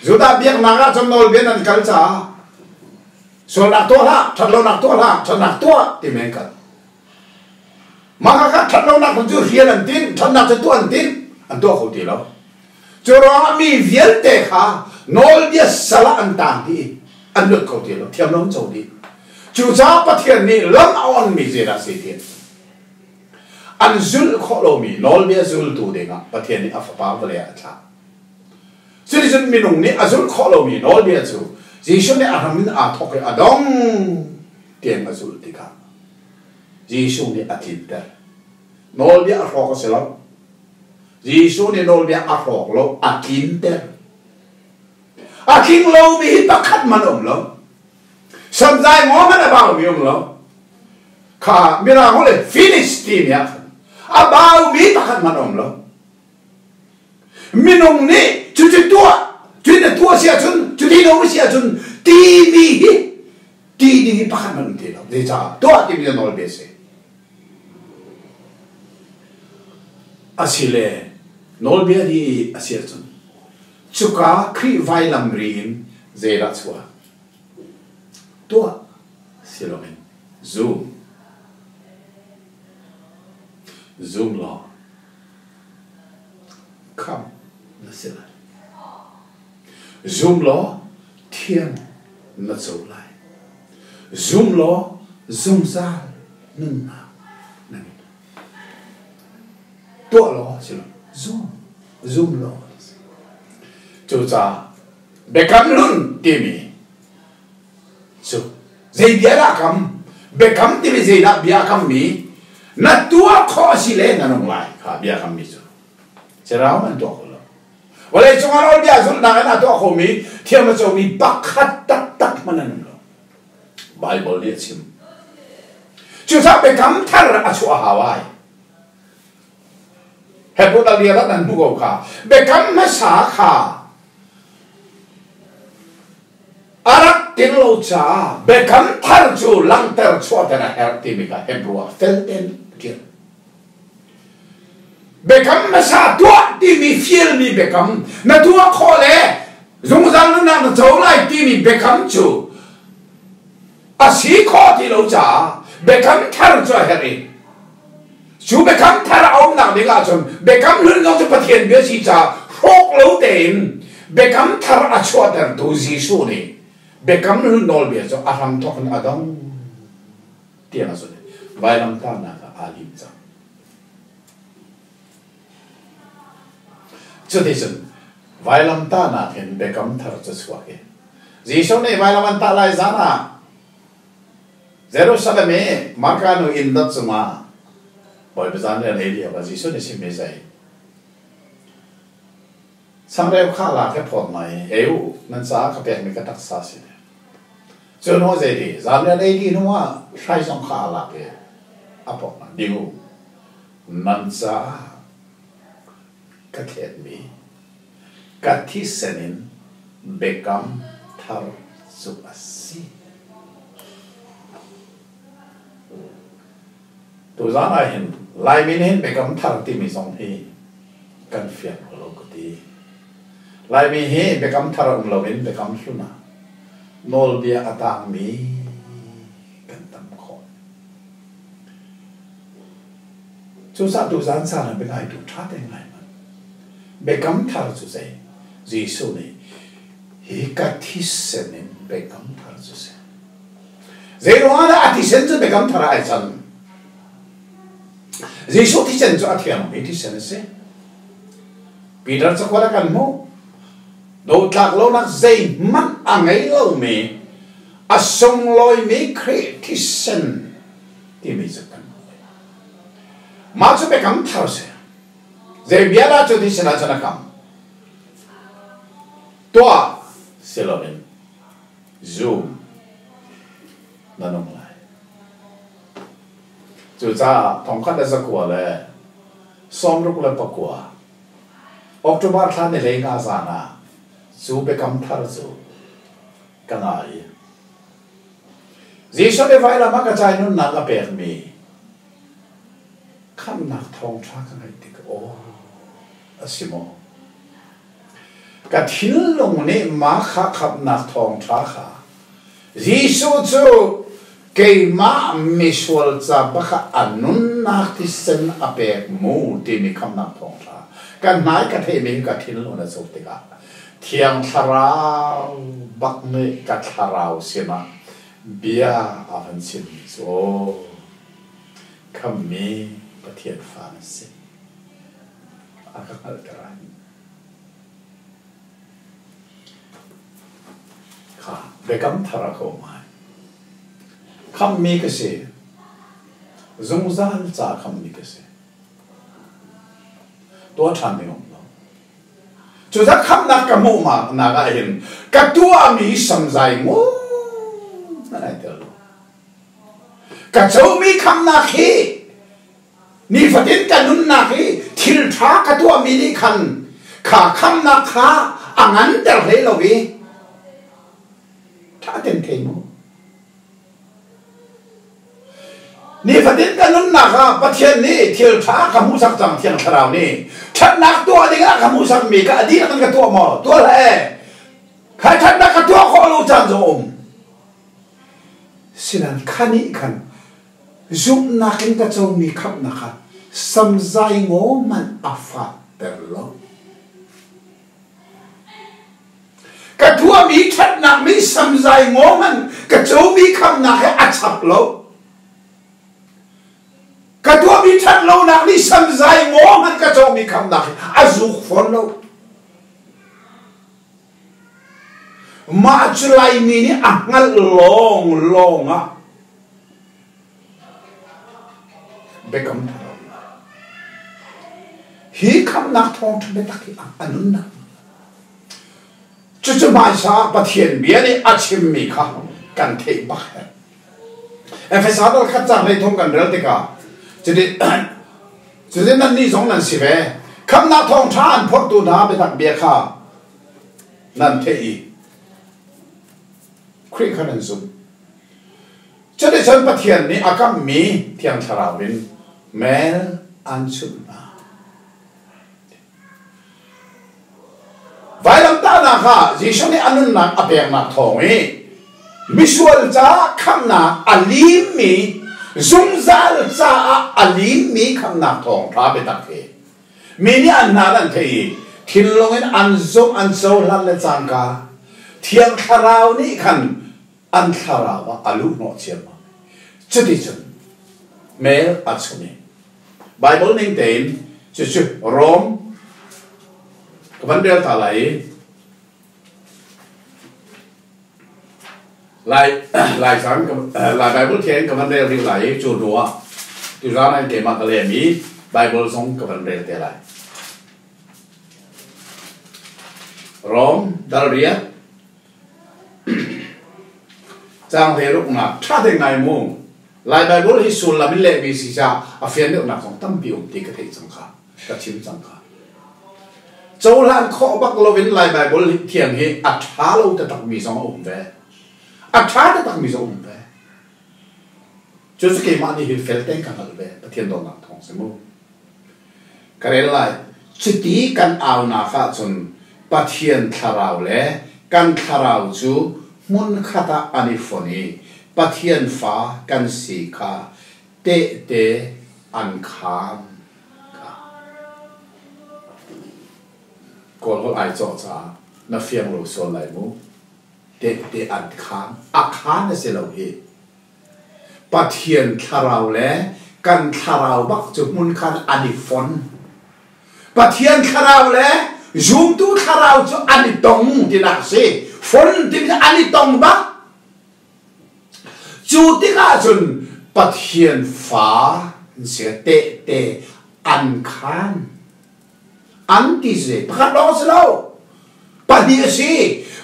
Judah biaknak ah cun nawlbia nan kal caah sualnak tuah hlah, ṭhatlonak tuah hlah, ṭhatnak tuah timi an kal. Mah kha ṭhatlonak cu hrial an tinh, ṭhatnak cu tuah an tinh, an tuah kho ti lo. Cu ruangah mi vialte kha nawlbia sal ah an tang dih i an luat kho ti lo, thiam lo an co dih. Cucaah Pathian nih lam a onmi zeidah a si ti an zulh khawh lomi nawlbia zultu dingah Pathian nih a Fapa vawlei ah a thlah. Cuticun minung nih a zulh khawh lomi nawlbia cu Jesuh nih a hram in aa thawk i a dong tiang a zulh tikah Jesuh nih a tlinter. Nawlbia a hrawk a si lo. Jesuh nih nawlbia a hrawk lo, a tlinter. A tling lomi hi pakhat man um lo. Samzai ngaw hmanh a baumi um lo. Kha mirang holh in finish timi ah khan a baumi pakhat hmanh um lo. Minung nih cuti tuah, cuti na tuah si ahcun, cuti na um si ahcun timi hi ti ding hi pakhat hmanh um ti lo. Zeicah tuah timi na nawlbia si. Asile nawlbia di a si ahcun cuka Khrih vailam ri in zeidah chuah? Tuah si loin zum. Zum law khamh na si lai. Zum law thiang na co lai. Zum law zungzal nunnak na ngei lai. Tuah law si lo, zum, zum law. Cucaah biakam hlun timi cu zei bia dah kam? Biakam timi zeidah bia kammi? Na tuah khawh a si le na nung lai kha bia kammi cu. Cirau an tuah kho lo. Vawlei cungah nawlbia zulhnak in a tuah khomi thiam a comi pakhat taktak hmanh an um lo. Baibal nih a chim. Cucaah biakam thar a chuah hau ai. Hebrew dal nan hmu ko kha. Biakam hmasa kha a rak ting lo caah biakam thar cu langhter chuahter a herh timi kha Hebrew ah fel tein a ṭial. Biakam hmasa tuah timi fialmi biakam na tuah khawh le zungzal nunnak na co lai timi biakam cu a si khawh ti lo caah biakam thar cu a herh i cu biakam thar a umnak ding ahcun biakam hlun zong cu Pathian bia si caah hrawk lo tein biakam thar a chuahtertu Jesuh nih biakam hlun nawlbia cu a hramthawk in a dong tiang a zun i vailamtahnak ah aa lim cang. Cuticun vailamtahnak in biakam thar cu chuak i Jesuh nih vailam an tah lai zan ah Jerusalem i Marka nu inn dot cungah Bawipa zan rian ei lio ah Jesuh nih chimmi zei changreu kha lak i phawt mai ei u nan caah ka pekmi ka taksa si. Cu hnu zeiti zanriat ei dih hnu ah hrai zong kha aa lak i a pok hna. Ding u, nan caah ka thletmi ka thisen in biakam thar cu a si. Tuzaan ah hin Laimi nih hin biakam thar timi zong hi kan fiang lo ka ti. Laimi hi biakam thar a um loin biakam hlun ah nawlbia a tangmi kan tam khawh. Cucaah tuzaan caan ah biangaitu ṭha tein ngai hmanh. Biakam thar cu zei? Jesuh nih hi ka thisen in biakam thar cu si. Zeiruangah dah a thisen cu biakam thar ah ai can? Jesuh thisen cu a thiangmi thisen a si. Peter cakuat ah kan hmuh. Dotlak lonak zeihmanh a ngei lomi a sunglawimi Khrih thisen. Timi cu kan Mah cu biakam thar si. Zei bia dah cu ti sinah cun a kam? Tuah si loin zum na nung lai. Cucaah 1969 October thla ni 15 zan ah cu biakam thar cu ka ngai. Jesuh nih vailam ah ka ca i nunnak a pekmi khamhnak thawngṭha ka ngaih tik aw a si maw? Ka thinlung nih mah kha khamhnak thawngṭha kha Jesuh cu keimah misual ca bak ah a nunnak thisen a pek mu timi khamhnak thawngṭha ka hnai ka theihmi ka thinlung a co tikah Thiang Thlarau bak nih ka thlarau sinah bia a van chimmi cu aw khammi Pathian fa na si a ka hngalhter ai. Kha biakam thar a ka um ai. Khamhmi ka si. Zungzal ca khamhmi ka si. Tuah ṭhan ding um lo. Cucaah khamhnak ka hmuh nak ah hin ka tuahmi samzai ngun hmanh ai tel lo. Ka comi khamhnak hi nifatin ka nunnak hi thil ṭha ka tuahmi nih khan kha khamhnak kha a nganter hlei lo i ṭha ten thei mu. Nifatin ka nunnak ah Pathian nih thil ṭha ka hmuhsak cang Thiang Thlarau nih ṭhatnak tuah dingah ka hmuhsakmi ka a dihlak in ka tuah maw? Tuah hlah ee. Kha ṭhatnak ka tuah khawh lo caan zong um. Sinan kha nih khan zumhnak in ka comi khamhnak kha samzai ngaw hmanh a fatter lo. Ka tuahmi ṭhatnak nih samzai ngaw hmanh ka comi khamnak he a chap lo. Ka tuahmi ṭhat lonak nih samzai ngaw hmanh ka comi khamnak he a zuk fawn lo. Mah cu Laimi nih a hngalh lawnglawng ah biakam thar a um lai. Hi khamhnak thawngṭha biatak hi a nunnak. Cucu hmaisa ah Pathian bia nih a chimmi kha kan theih bak herh. Efesa dal khat caang 13 kan rel tikah cuti cuti nannih zong nan si ve. Khamhnak thawngṭha an phortu hna biatak bia kha nan theih i Khrih kha nan zumh. Cuticun Pathian nih a kamhmi Thiang Thlarau in mel an chunh hna. Vailamtahnak ah Jesuh nih a nunnak a peknak thawng i misual caah khamhnak a limmi zungzal caah a limmi khamhnak thawngṭha biatak hi mi nih an hna an theih i thinlung in an zumh an cohlan le cangka Thiang Thlarau nih khan an thlarau ah a luhhnawh ciammam. Cuticun mel a chung i Bible ning tein cucu Rom ka van rel ta lai i Lai Lai cang Lai Bible thiang ka van rel rih lai i cu hnu ah tuzaan ah keimah ka lem i Bible zong ka van rel te lai. Rom dal riat Caang 16nak ṭha te ngai mu. Lai Baibal hi sullam in lehmi si caah a fian deuhnak zong tampi um ti ka theih cang kha, ka chim cang kha. Cohlan khawh bak loin Lai Baibal thiang hi a ṭha lo taktakmi zong a um ve. A ṭha taktakmi zong a um ve. Cucu keimah nih hin fel tein ka hngalh ve, Pathian dawtnak thawng si mu. Ka rel lai. Cuti kan aunak ahcun Pathian thlarau le kan thlarau cu hmunkhat ah an i fon i Pathian fa kan si kha tehte an khaan. Kawl holh ai cawh caah na fiang lo sual lai mu. Tehte an khaan. A khaan a si lo hih. Pathian thlarau le kan thlarau bak cu hmunkhat an i fon. Pathian thlarau le zumtu thlarau cu an i tong tinak si. Fon timi an i tong bak. Cu tikah cun Pathian fa an si tehte an khaan. An ti si. Pakhat lawng si lo. Pahnih a si.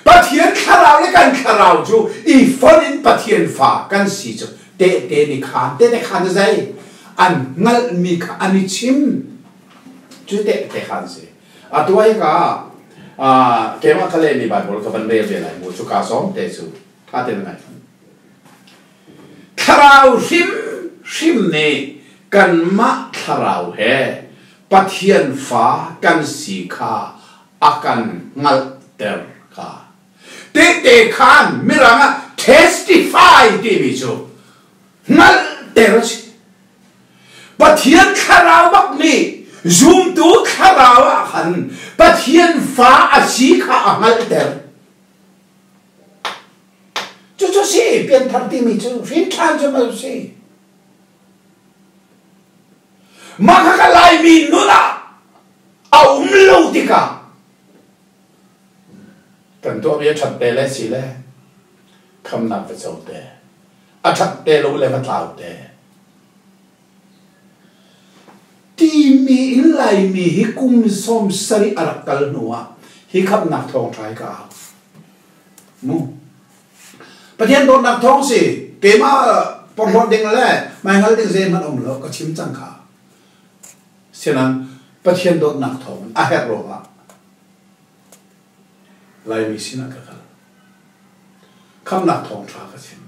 Pathian thlarau le kan thlarau cu i fonh in Pathian fa kan si cu tehte nih khaan. Tehte khaan cu zei? An hngalhmi kha an i chim. Cu tehte khaan si. Atu ah hika keimah ka lehmi Baibal ka van rel ve lai mu. Cuka sawm te cu ṭha tein ngai. Thlarau hrimhrim nih kanmah thlarau he Pathian fa kan si kha a kan hngalhter kha. Tehte khaan Mirang ah testify timi cu hngalhter a si. Pathian thlarau bak nih zumtu thlarau ah khan Pathian fa a si kha a hngalhter. Cucu si pianthar timi cu hrinṭhan cu ma si. Mah kha ka Laimi nun ah a um lo tikah kan tuahmi a ṭhat te le si le khamnak va co te a ṭhat te lo le va tlau te timi in Laimi hi kum 70 a rak kal hnu ah hi khamnak thawngṭha hi ka au mu Pathian dawtnak thawng si keimah porhlawt ding le hmaingal ding zeihmanh um lo ka chim cang kha sinan Pathian dawtnak thawng a herh ruangah Laimi sinah ka kal khamnak thawngṭha ka chim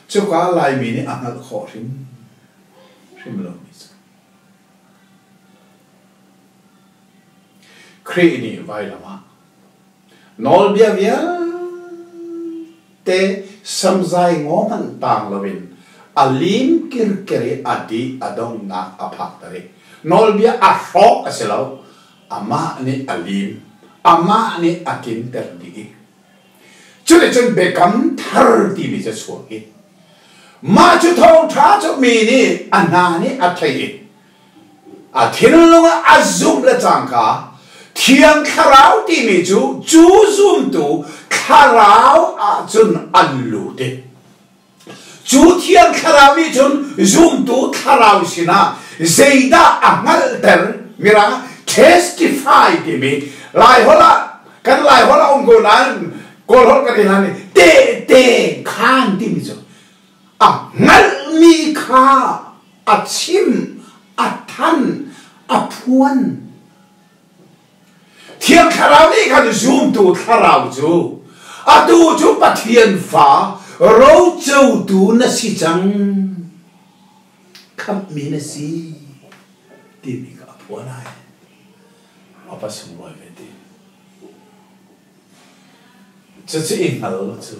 cuka Laimi nih a hngalh khawh hrim hrim lomi cu Khrih nih vailam ah nawlbia vialte samzai ngaw hmanh tang loin a lim kirker i a dih a donghnak a phakter i nawlbia a hrawk a si lo, amah nih a lim, amah nih a tlinter dih i cuticun biakam thar timi cu a chuak i mah cu thawngṭha cu mi nih a hna nih a theih i A thinlung ah a zumh le cangka Thiang Thlarau timi cu cu zumtu thlarau ahcun an lut i cu Thiang Thlarau nih cun zumtu thlarau sinah zeidah a hngalhter mirang testify timi Laiholh ah kan Laiholh ah um ko nain Kawlholh kan i hlan i tehte khaan timi cu a hngalhmi kha a chim, a than, a phuan. Thiang Thlarau nih khan zumtu thlarau cu atu cu Pathian fa rocotu na si cang, khamhmi na si timi kha a phuan ai. A va sunglawi ve ti. Cucu i hngal cu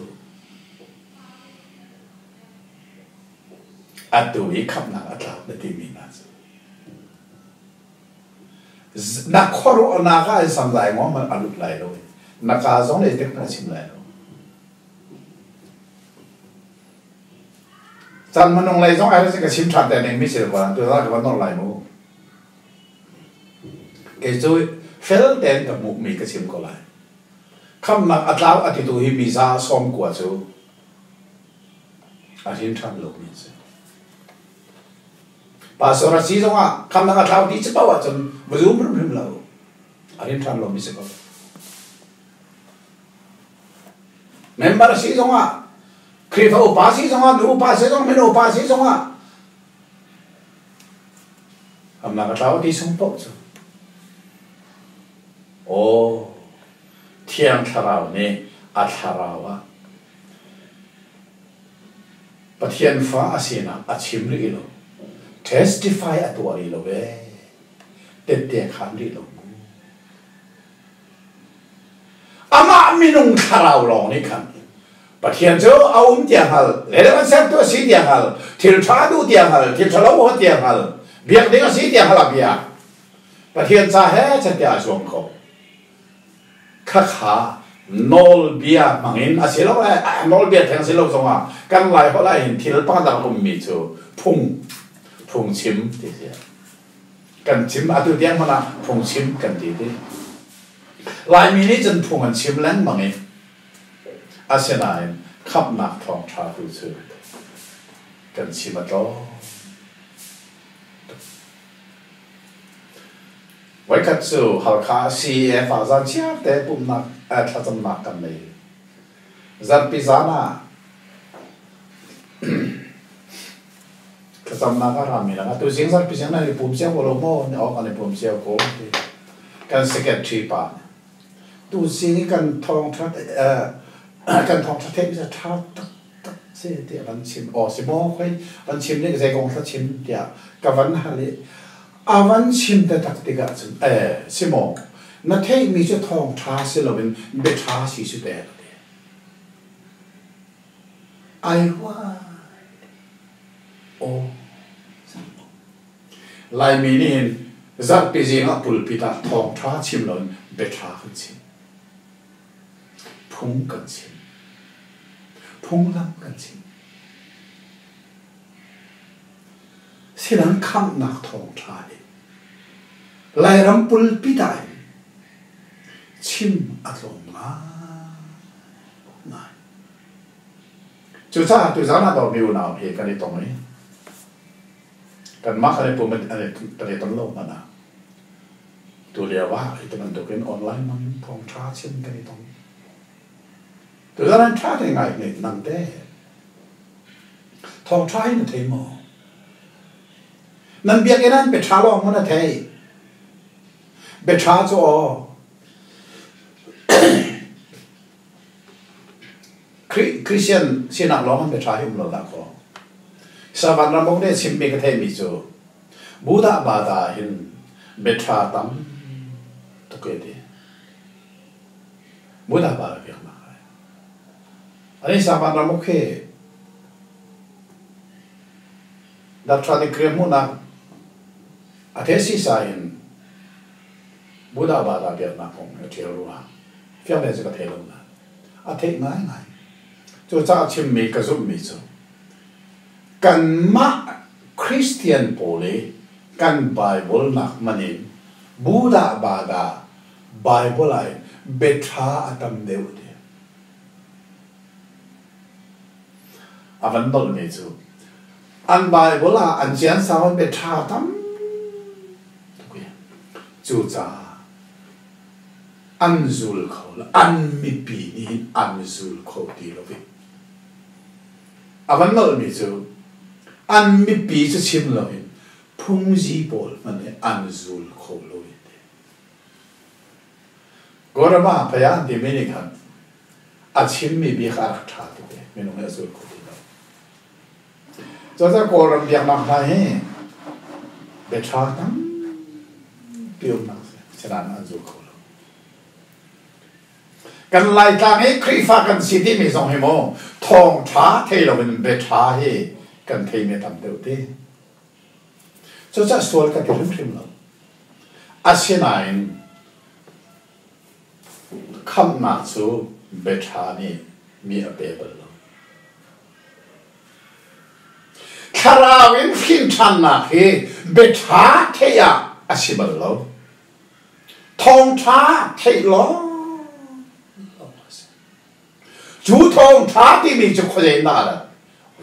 Atu i khamhnak a tlak na timi hna cu na khuaruahnak ah in sam lai maw a lut lai lo na ka zong nih tek na chim lai lo can manung lei zong ai ka chim ṭhan te ning mi si ko tu ka van nor lai mu kei cu fel tein ka hmuh mi ka chim ko lai khamnak a tlau a titu hi mi za 90 cu A hrin ṭhan lomi an si. Pastor a si zongah khamnak a thlau ti ci paoh ahcun va zum hrimhrim lo. A hrin ṭhan lomi si ko. Member a si zongah Khrihfa upa si zongah nu upa si zongah mino upa si zongah khamnak a thlau ti chung paoh cu aw Thiang Thlarau nih a thlarau ah Pathian fa a sinak a chim rih lo. Testify a tuah rih lo ee. Tette khaan rih lo mu. Amah minung thlarau lawng nih khan Pathian cu a um tiang hngal, le kan sertu a si tiang hngal, thil ṭha duh tiang hngal, thil ṭhalo huat tiang hngal, biak ding a si tiang hngal a biak. Pathian ca he chan tiah a zuam kho. Khakha nawlbia hmangin asilole nawlbia theng si lo zongah kan Laiholh ah hin thil pakhat a ummi cu phung phungchim ti si. Kan chim atu tiang hmanh ah phungchim kan ti ti. Laimi nih cun phung an chim lengmang i asinain khamhnak thawngṭha tu cu
Kan chim a tlawm. Voikhat cu Halkha CEF ah zan chiarte pumhnak thlacamnak kan nei. Zarhpi zan ah thlacamnak a rami lakah tuzing zarhpi zing nan i pum cio ko lo maw? Aw kan i pum cio ko ti. Kan secretary pa nih tuzing i kan thawngṭha kan thawngṭha theih mi cu ṭha taktak si tiah van chim. Aw si maw khoi van chim nih zei kong hla chim tiah ka van hal i a van chim taktak tikah cun ee si maw na theihmi cu thawngṭha si loin biaṭha si cu teh ka ti. Ai huai. Aw. Laimi nih hin zarhpi zing ah pulpit ah thawngṭha chim loin biaṭha kan chim. Phung kan chim. Phunglam kan chim. Silang khamhnak thawngṭha hi Lairam pulpit ah hin chim a tlawm ngaingai. Cucaah tuzaan ah dawtmi unau he kan i tong i kanmah kan i pum kan i ton lo hmanh ah tulio ah hi bantukin online hmang in thawngṭha chim kan i tong. Tuzaan an ṭha te ngai hmet nang te. Thawngṭha hi na thei maw? Nan biakinn ah biaṭha lawng maw na theih? Biaṭha cu aw Christian sinak lawng in biaṭha hi um lo dah kaw. Savan ram uk nih a chimmi ka theihmi cu Buddha bata hin biaṭha tam tuk e ti. Buddha bata biaknak ai. Ani Savan ram uk hi Doctor degree hmuhnak a the sisa in Buddha bata biaknak kong a ṭial ruang fiang tein cu ka thei lo nain a theih ngaingai. Cucaah chimmi ka zumhmi cu kanmah Christian pawl i kan Bible nak man in Buddha bada Bible ah hin biaṭha a tam deuh ti. A van nolhmi cu an Bible ah an ciansau in biaṭha tam tuk i cucaah an zul kho lo an mipi nih hin an zul kho ti lo i a van nolhmi cu an mipi cu chim loin phungzi pawl hmanh hi an zul kho lo i ti. Gorama phaya an timi nih khan a chimmi bia kha a rak ṭha tuk i minung nih a zul kho ti lo. Cucaah Kawlram biaknak hna hi bia ṭha tampi umnak sinain an zul kho lo. Kan Laitlang i Khrihfa kan si timi zong hi maw thawngṭha thei loin bia ṭha hi kan theimi a tam deuh ti. Cucaah sual ka ti hrimhrim lo. Asinain khamhnak cu biaṭha nih mi a pe bal lo. Thlarau in hrinṭhannak hi biaṭha theih ah a si bal lo. Thawngṭha theih lawng a si. Cu thawngṭha timi cu khuazei in dah a rat?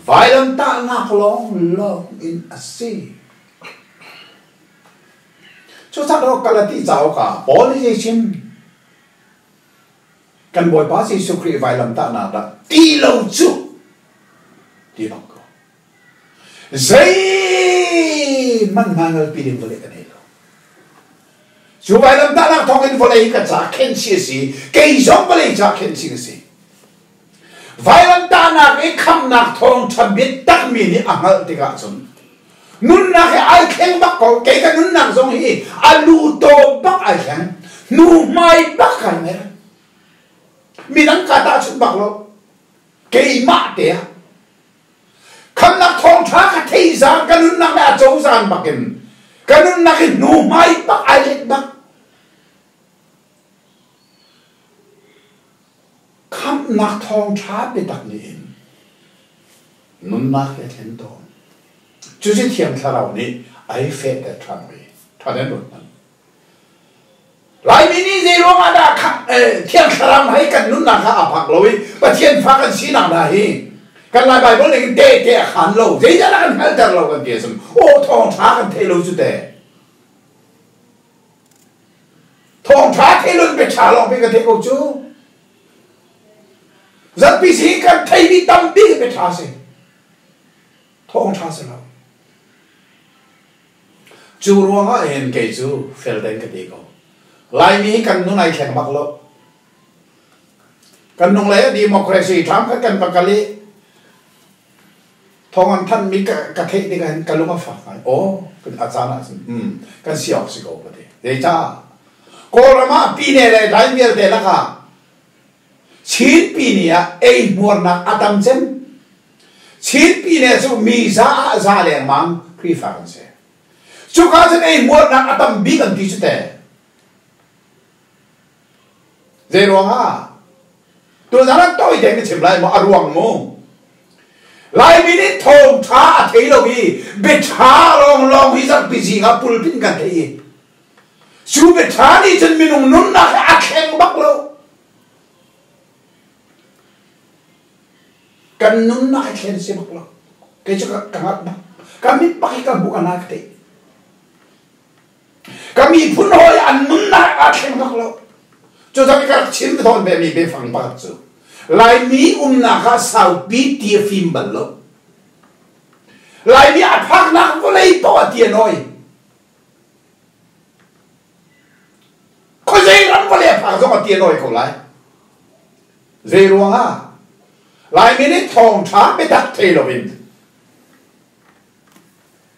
Vailamtahnak lawnglawng in a si. Cucaah Galati cauk ah Paul nih zei chim? Kan Bawipa Jesuh Khrih vailamtahnak dah ti lo cu ti bak ko. Zeihmanh hmaingalpi ding vawlei ka nei lo. Cu vailamtahnak thawng in vawlei ka ca khensi a si, kei zong vawlei ca khensi ka si. Vailamtahnak i khamnak thawngṭha biatakmi nih a hngalh tikah cun nunnak hi ai thleng bak ko. Kei ka nunnak zong hi a lu taw bak ai thleng, hnu hmai bak kai mer. Midang ka tahchunh bak lo. Keimah te ah khamnak thawngṭha ka thei zan ka nunnak le a co zan bakin ka nunnak hi hnu hmai bak ai let bak. Khamhnak thawngṭha biatak nih hin nunnak hi a thlen tawn. Cucu Thiang Thlarau nih ai fehter ṭhan ve. Ṭha tein ruat hmanh. Laimi nih zei ruangah dah Thiang Thlarau hei kan nunnak kha aa phak lo i Pathian fa kan sinak hna hi?
Kan Lai Bible ning in tehte a khan lo. Zeidah kan hngalhter lo kan ti ahcun aw thawngṭha kan thei lo cu te. Thawngṭha thei lo biaṭha lawng pei kan theih ko cu. Zarhpi si kan theimi tampi biaṭha si. Thawngṭha si lo.
Cu ruangah hin kei cu fel tein ka ti ko. Laimi hi kan nun ai thleng bak lo.
Kan nung le democracy ṭham khat kan va kal i thawng an thanhmi ka theih tikah hin ka lung a fak ngai. Aw, a caan ah cun kan si awk si ko ka ti. Zeicah? Kawlram ah pine le dai vialte lakah Chin pine ah eihmuarnak a tam cem. Chin pine cu mi za ah za lengmang Khrihfa kan si. Cuka cun eihmuarnak a tam bik an ti cu teh.
Zei ruangah?
Tuzan ah tawi tein ka chim lai maw a ruang mu. Laimi nih thawngṭha a thei lo i biaṭha lawnglawng hi zarhpi zing ah pulpit kan thei i cu biaṭha nih cun minung nunnak hi a thleng bak lo. Kan nunnak hi thlen si bak lo. Kei cu ka ngat bak. Ka mit bak hi ka hmuh ka na ka theih. Ka miphun hawi an nunnak aa thleng bak lo. Cu ka rak chim tawn ve mi biafang pakhat cu Laimi umnak ah saupi ti a fim bal lo. Laimi a phaknak vawlei paoh ah ti a nawi. Khuazei ram vawlei a phak zong ah ti a nawi ko lai.
Zei ruangah? Laimi nih thawngṭha biatak thei loin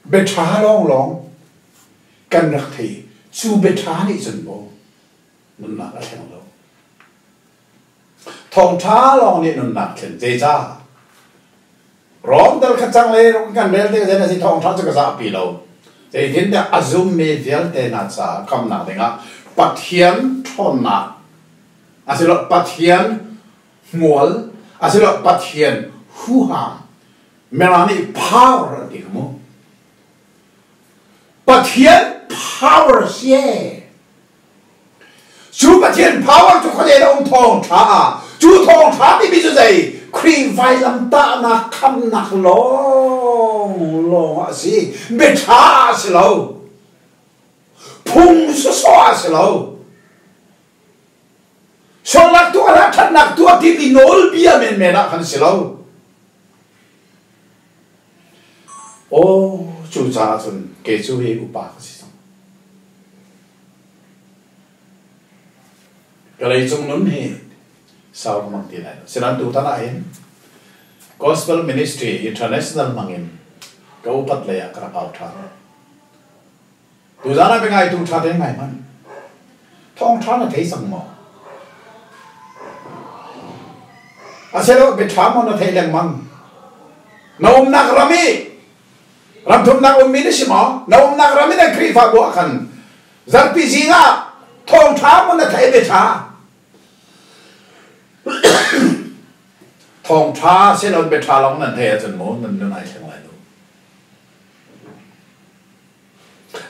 biaṭha lawnglawng kan rak thei. Cu biaṭha nih cun maw
nunnak a thleng lo. Thawngṭha lawng nih nunnak thlen. Zeicah? Rom dal kha cang le kan rel te zen a si thawngṭha cu ka zahpi lo. Zeitintiah a zummi vialte hna caah khamnak dingah Pathian ṭhawnnak asilo Pathian hmual asilo Pathian huham Mirang nih power an ti kha mu.
Pathian power si Cu Pathian power cu khuadei a um thawngṭha ah cu thawngṭha timi cu zei Khrih vailamtahnak khamnak lawnglawng ah a si biaṭha ah a si lo phung sawsawh ah a si lo sualnak tuah hlah ṭhatnak tuah timi nawlbia menmen ah khan si lo
Aw cucaah cun kei cu hi upa ka si cang. Ka leicung nun hi sau ka hmang ti lai lo. Sinain tutan ah hin Gospel Ministry International hmang in ka upat lei ah ka rak au ṭhan. Tuzaan ah biangaitu ṭha tein ngai hmanh. Thawngṭha na thei cang maw? Asilo biaṭha maw na theih lengmang?
Na umnak ram i ramthumnak ummi na si maw? Na umnak ram i nan Khrihfabu ah khan zarhpi zing ah thawngṭha maw na theih biaṭha?
Thawngṭha silon biaṭha lawng nan theih ahcun maw nan nun ai thleng lai lo.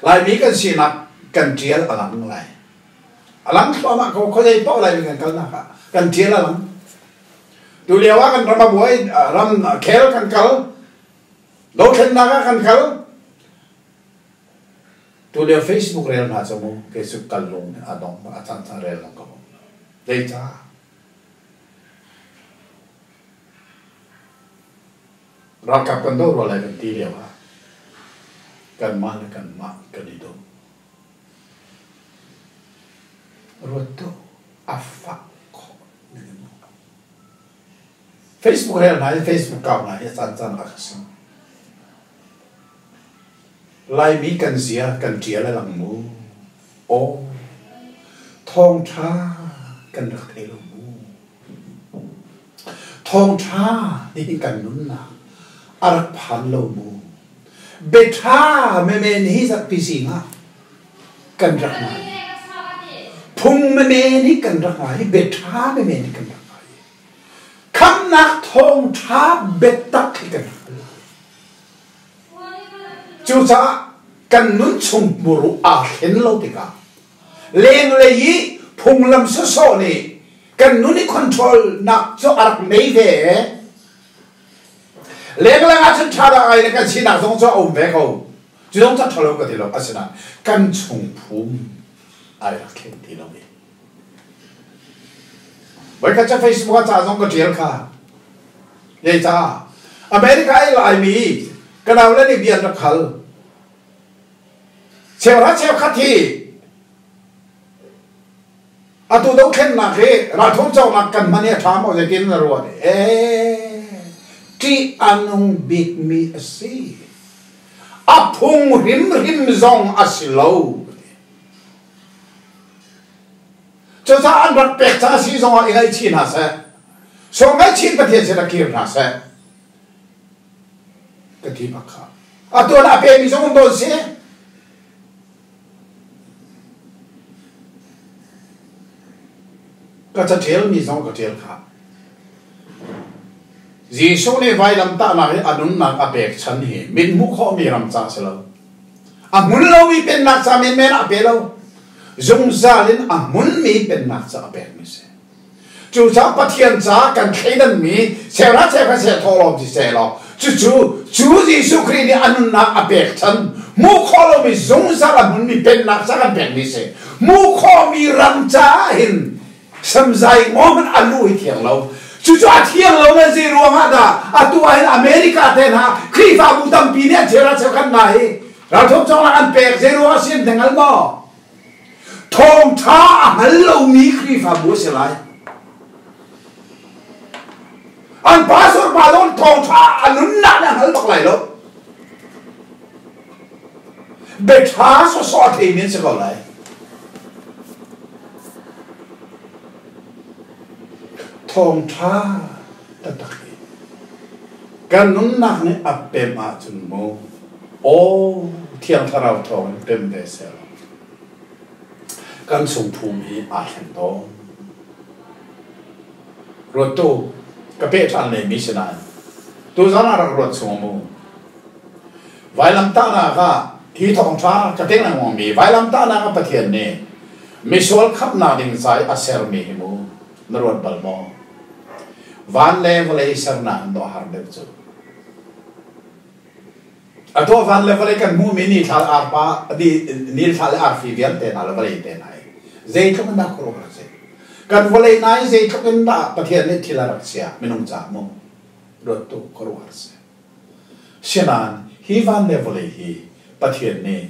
Laimi kan sinak kan ṭial a lang lai. A lang thluahmah ko khuazei paoh Laimi kan kalnak ah kan ṭial a lang. Tu lio ah kan ram a buai, ram khel kan kal, dothlennak ah kan kal.
Tu lio Facebook rel hna cu mu kei cu kal lung a dong a caan caan rel lang ka um. Zeicah? Ralkap kan doh rua lai kan ti lio ah kanmah le kanmah kan i do.
Ruat tuah a fah khawh ning in Facebook rel hna i Facebook kau hna hi a caan caan ah ka si.
Laimi kan zia kan ṭial a lang mu.
Aw, thawngṭha kan rak thei lo mu. Thawngṭha nihin kan nunnak a rak phan lo mu. Biaṭha menmen hi zarhpi zing ah kan rak ngai. Phung menmen hi kan rak ngai i biaṭha menmen hi kan rak ngai. Khamhnak thawngṭha biatak hi kan rak hngal. Cucaah kan nun chung muru aa thlen lo tikah lenglei i phunglam sawsawh nih kan nun i control nak cu a rak nei ve. Lenglang ah cun ṭha dah ngai le kan sinak zong cu a um ve ko. Cu zong cu a ṭha lo ka ti lo. Asinain kan chungphum ai rak thleng ti lo i. Voikhat cu Facebook ah ca zong ka ṭial kha. Zeicah? America i Laimi ka naule nih bia an rak hal. Cheuhra cheukhat hi atu dothlennak hi ralthum cawknak kan hman hi a ṭha maw zeitin na ruat? Ee, ṭih a nung bikmi a si. A phung hrimhrim zong a si lo. Cucaah an rak pek ca si zongah i ngaihchih hna seh. So ngaihchih Pathian sin ah kir hna seh. Ka ti bak kha. Atu ah a pemi zong um dawn si. Ka caṭialmi zong ka ṭial kha. Jesuh nih vailamtahnak i a nunnak a pekchan hi mit hmuh khawhmi ram ca a si lo. A hmun lomi pennak ca menmen ah a pe lo. Zungzal in a hmunmi pennak ca a pekmi a si. Cucaah Pathian ca kan thleidanmi sehra chekha seh thawhlawm siseh law cucu cu Jesuh Khrih nih a nunnak a pekchan hmuh khawh lomi zungzal a hmunmi pennak ca kan pekmi si. Hmuh khawhmi ram caah hin samzai ngaw hmanh a lu hi thiang lo. Cucu a thiang lo na zei ruangah dah atu ah hin America te hna Khrihfabu tampi nih an chera cheukhat hna hi ralthum cawngnak an pek zei ruangah si an hngal maw? Thawngṭha a hngal lomi Khrihfabu a si lai. An pastor pa zong thawngṭha a nunnak nih a hngal bak lai lo. Biaṭha sawsawh a theimi an si ko lai. Thawngṭha taktak hi kan nunnak nih a pem ahcun mu aw Thiang Thlarau thawngin pem ve seh law kan chungphum hi aa thleng tawn. Ruattu ka peh ṭhan lemmi si nain tuzan ah rak ruat chung mu. Vailamtahnak ah hi thawngṭha ka teng lengmangmi vailamtahnak ah Pathian nih misual khamhnak ding ca i a sermi hi mu na ruat bal maw? Van le vawlei sernak in dawh har deuh cu. A dawh van le vawlei kan hmuhmi nithla le arpa nithla le arfi vialte hna le vawlei te hna hi zeitluk in dah khuaruah a si. Kan vawlei hna hi zeitluk in dah Pathian nih thil a rak chiah minung caah mu ruattu khuaruah a si. Sinain hi van le vawlei hi Pathian nih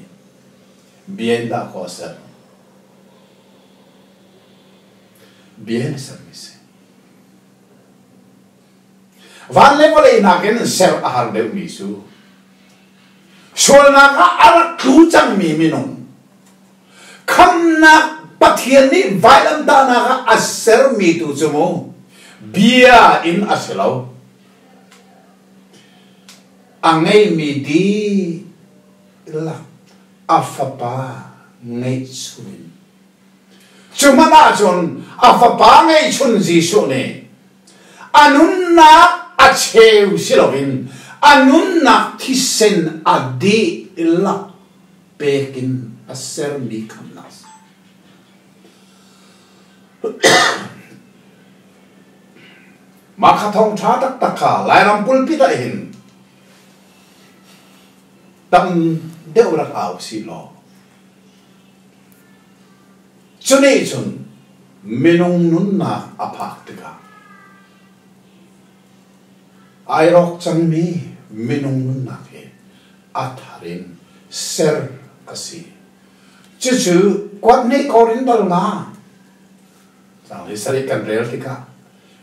bia in dah kaw a ser. Bia in a sermi si. Van le vawlei nakin ser a har deuhmi cu sualnak ah a rak tlu cangmi minung khamnak Pathian nih vailamtahnak ah a sermi tu cu mu bia in a si lo. A ngeimi dihlak a fapa ngeihchun in Cu hmanh ahcun a fapa ngeihchun Jesuh nih a nunnak a cheu si loin a nunnak thisen a dihlak pek in a sermi khamnak a si. Mah kha thawngṭha taktak kha Lairam pulpit ah hin tam deuh rak au sih law Cu nih cun minung nunnak a phak tikah ai rawk cangmi minung nunnak hi a thar in ser a si. Cucu kuat nih Korin dal nga cang li sarih kan rel tikah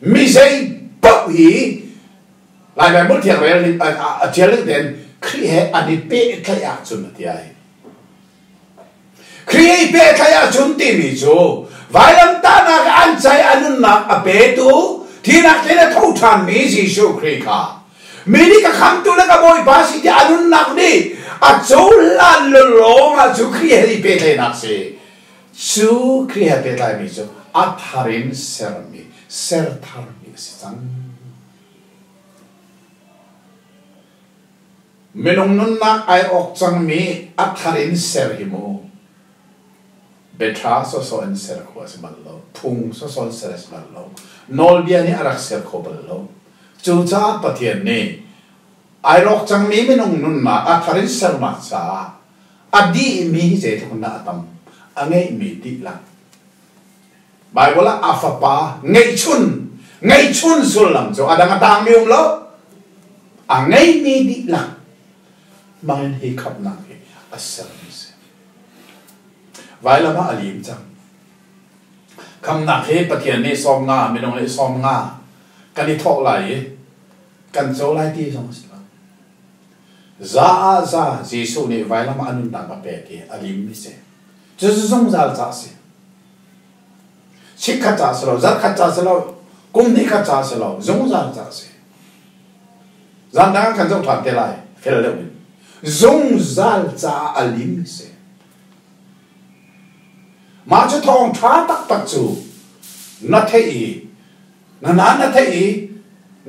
mi zei paoh hi Lai Baibal thiang rel ning a ṭial ning tein Khrih he an i pehtlaih ahcun a ti ai. Khrih i pehtlaih ahcun timi cu vailamtahnak an cai a nunnak a petu thinak tein a tho ṭhanmi Jesuh Khrih kha mi nih ka khamtu le ka Bawipa si tiah a nunnak nih a cohlan lawng ah cu Khrih he i pehtlaihnak si. Cu Khrih he pehtlaimi cu a thar in sermi, ser tharmi a si cang. Minung nunnak ai awk cangmi a thar in ser hi mu. Biaṭha sawsawh in ser kho a si bal lo. Phung sawsawh in ser a si bal lo. Nawlbia nih a rak ser kho bal lo. Cucaah Pathian nih Ai rawk cangmi minung nunnak a thar in sernak caah a dihmi hi zeitluk in dah a tam? A ngeihmi dihlak. Baibal ah a fapa ngeihchun, ngeihchun sullam cu a dang a tangmi um lo. A ngeihmi dihlak hmangin hi khamhnak hi a sermi si. Vailam ah a lim cang. Khamnak hi Pathian nih 50, minung nih 50 kan i thawh lai i kan co lai ti zong a si lo. Za ah za Jesuh nih vailam ah a nunnak a pek i a limmi si. Cucu zungzal ca a si. Chikkhat ca a si lo, zarhkhat ca a si lo, kum hnihkhat ca a si lo, zungzal ca a si. Zan dang ah kan zoh ṭhan te lai, fel deuh in. Zungzal caah a limmi si. Mah cu thawngṭha taktak cu na theih i na na na theih i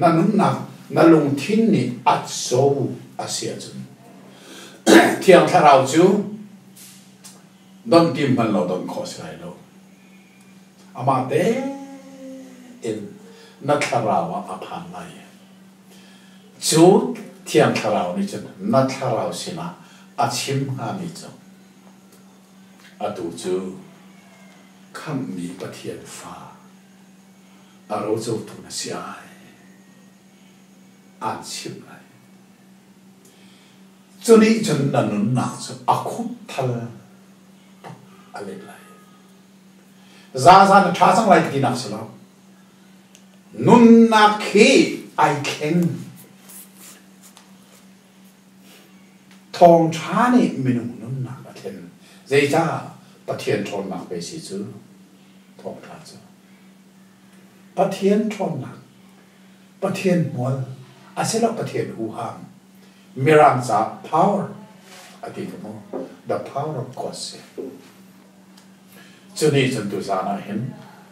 na nunnak na lungthin nih a co a si ahcun Thiang Thlarau cu don tim hmanh lo don khawh si lai lo. Amah tein na thlarau ah a phan lai. Cu Thiang Thlarau nih cun na thlarau sinah a chim hngami cu atu cu khamhmi Pathian fa a rocotu na si ai aan chimh lai. Cu nih cun na nunnak cu a khupthal tuk a let lai. Zaza na ṭha cang lai ka tinak si lo. Nunnak hi ai thleng. Thawngṭha nih minung nunnak a thlen. Zeicah Pathian ṭhawnnak pei si cu thawngṭha cu. Pathian ṭhawnnak, Pathian hmual, asilo Pathian huham, Mirang ca power a ti ka maw? The power of God si. Cu nih cun tuzaan ah hin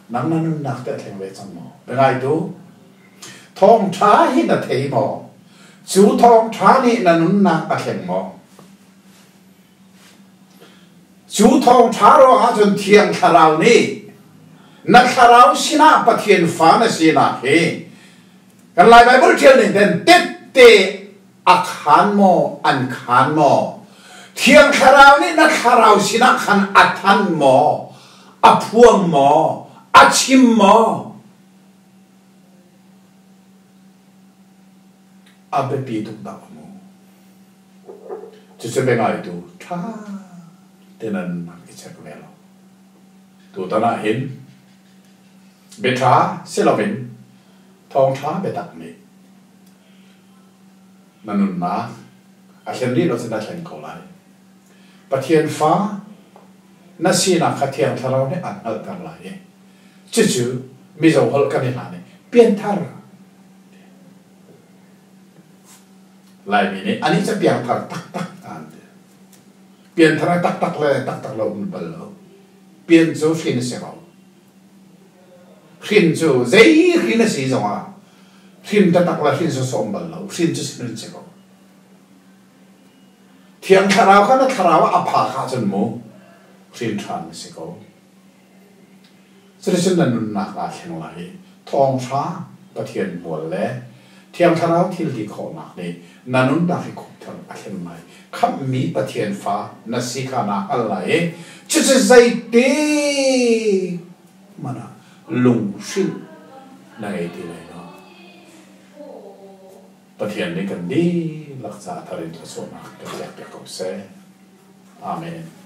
nang na nunnak teh a thleng ve cang maw? Biangaitu, thawngṭha hi na thei maw? Cu thawngṭha nih na nunnak a thleng maw? Cu thawngṭha ruangah cun Thiang Thlarau nih na thlarau sinah Pathian fa na sinak hi kan Lai Baibal ṭial ning ten tette a khaan maw an khaan maw Thiang Thlarau nih na thlarau sinah khan a than maw a phuang maw a chim maw a biapi tuk dah mu cucu biangaitu ṭha te nan rak i check ve lo tutan ah hin biaṭha si loin thawngṭha biatak nih Na nunnak a thlen rih lo cun na thleng ko lai. Pathian fa na sinak kha Thiang Thlarau nih aan hngalhter lai i cucu Mizo holh kan i hlan i pianthar Laimi nih anih cu piangthar taktak an ti. Pianthar taktak le taktak lo um bal lo. Pian cu hrin a si ko. Hrin cu zei hrin a si zongah hrin taktak le hrin sawsawh um bal lo. Hrin cu hrin si ko. Thiang Thlarau kha na thlarau ah a phak ahcun mu hrin ṭhan na si ko. Cuticun na nunnak aa thleng lai i thawngṭha Pathian hmual le Thiang Thlarau thil ti khawhnak nih na nunnak hi khupthar a thlen lai. Khamhmi Pathian fa na si kha naa hngal lai i cucu zeitik hmanh ah lunghrinh na ngei ti lai lo. Pathian nih kan dihlak caah thar in thluachuahnak kan pekpiak ko seh. Amen.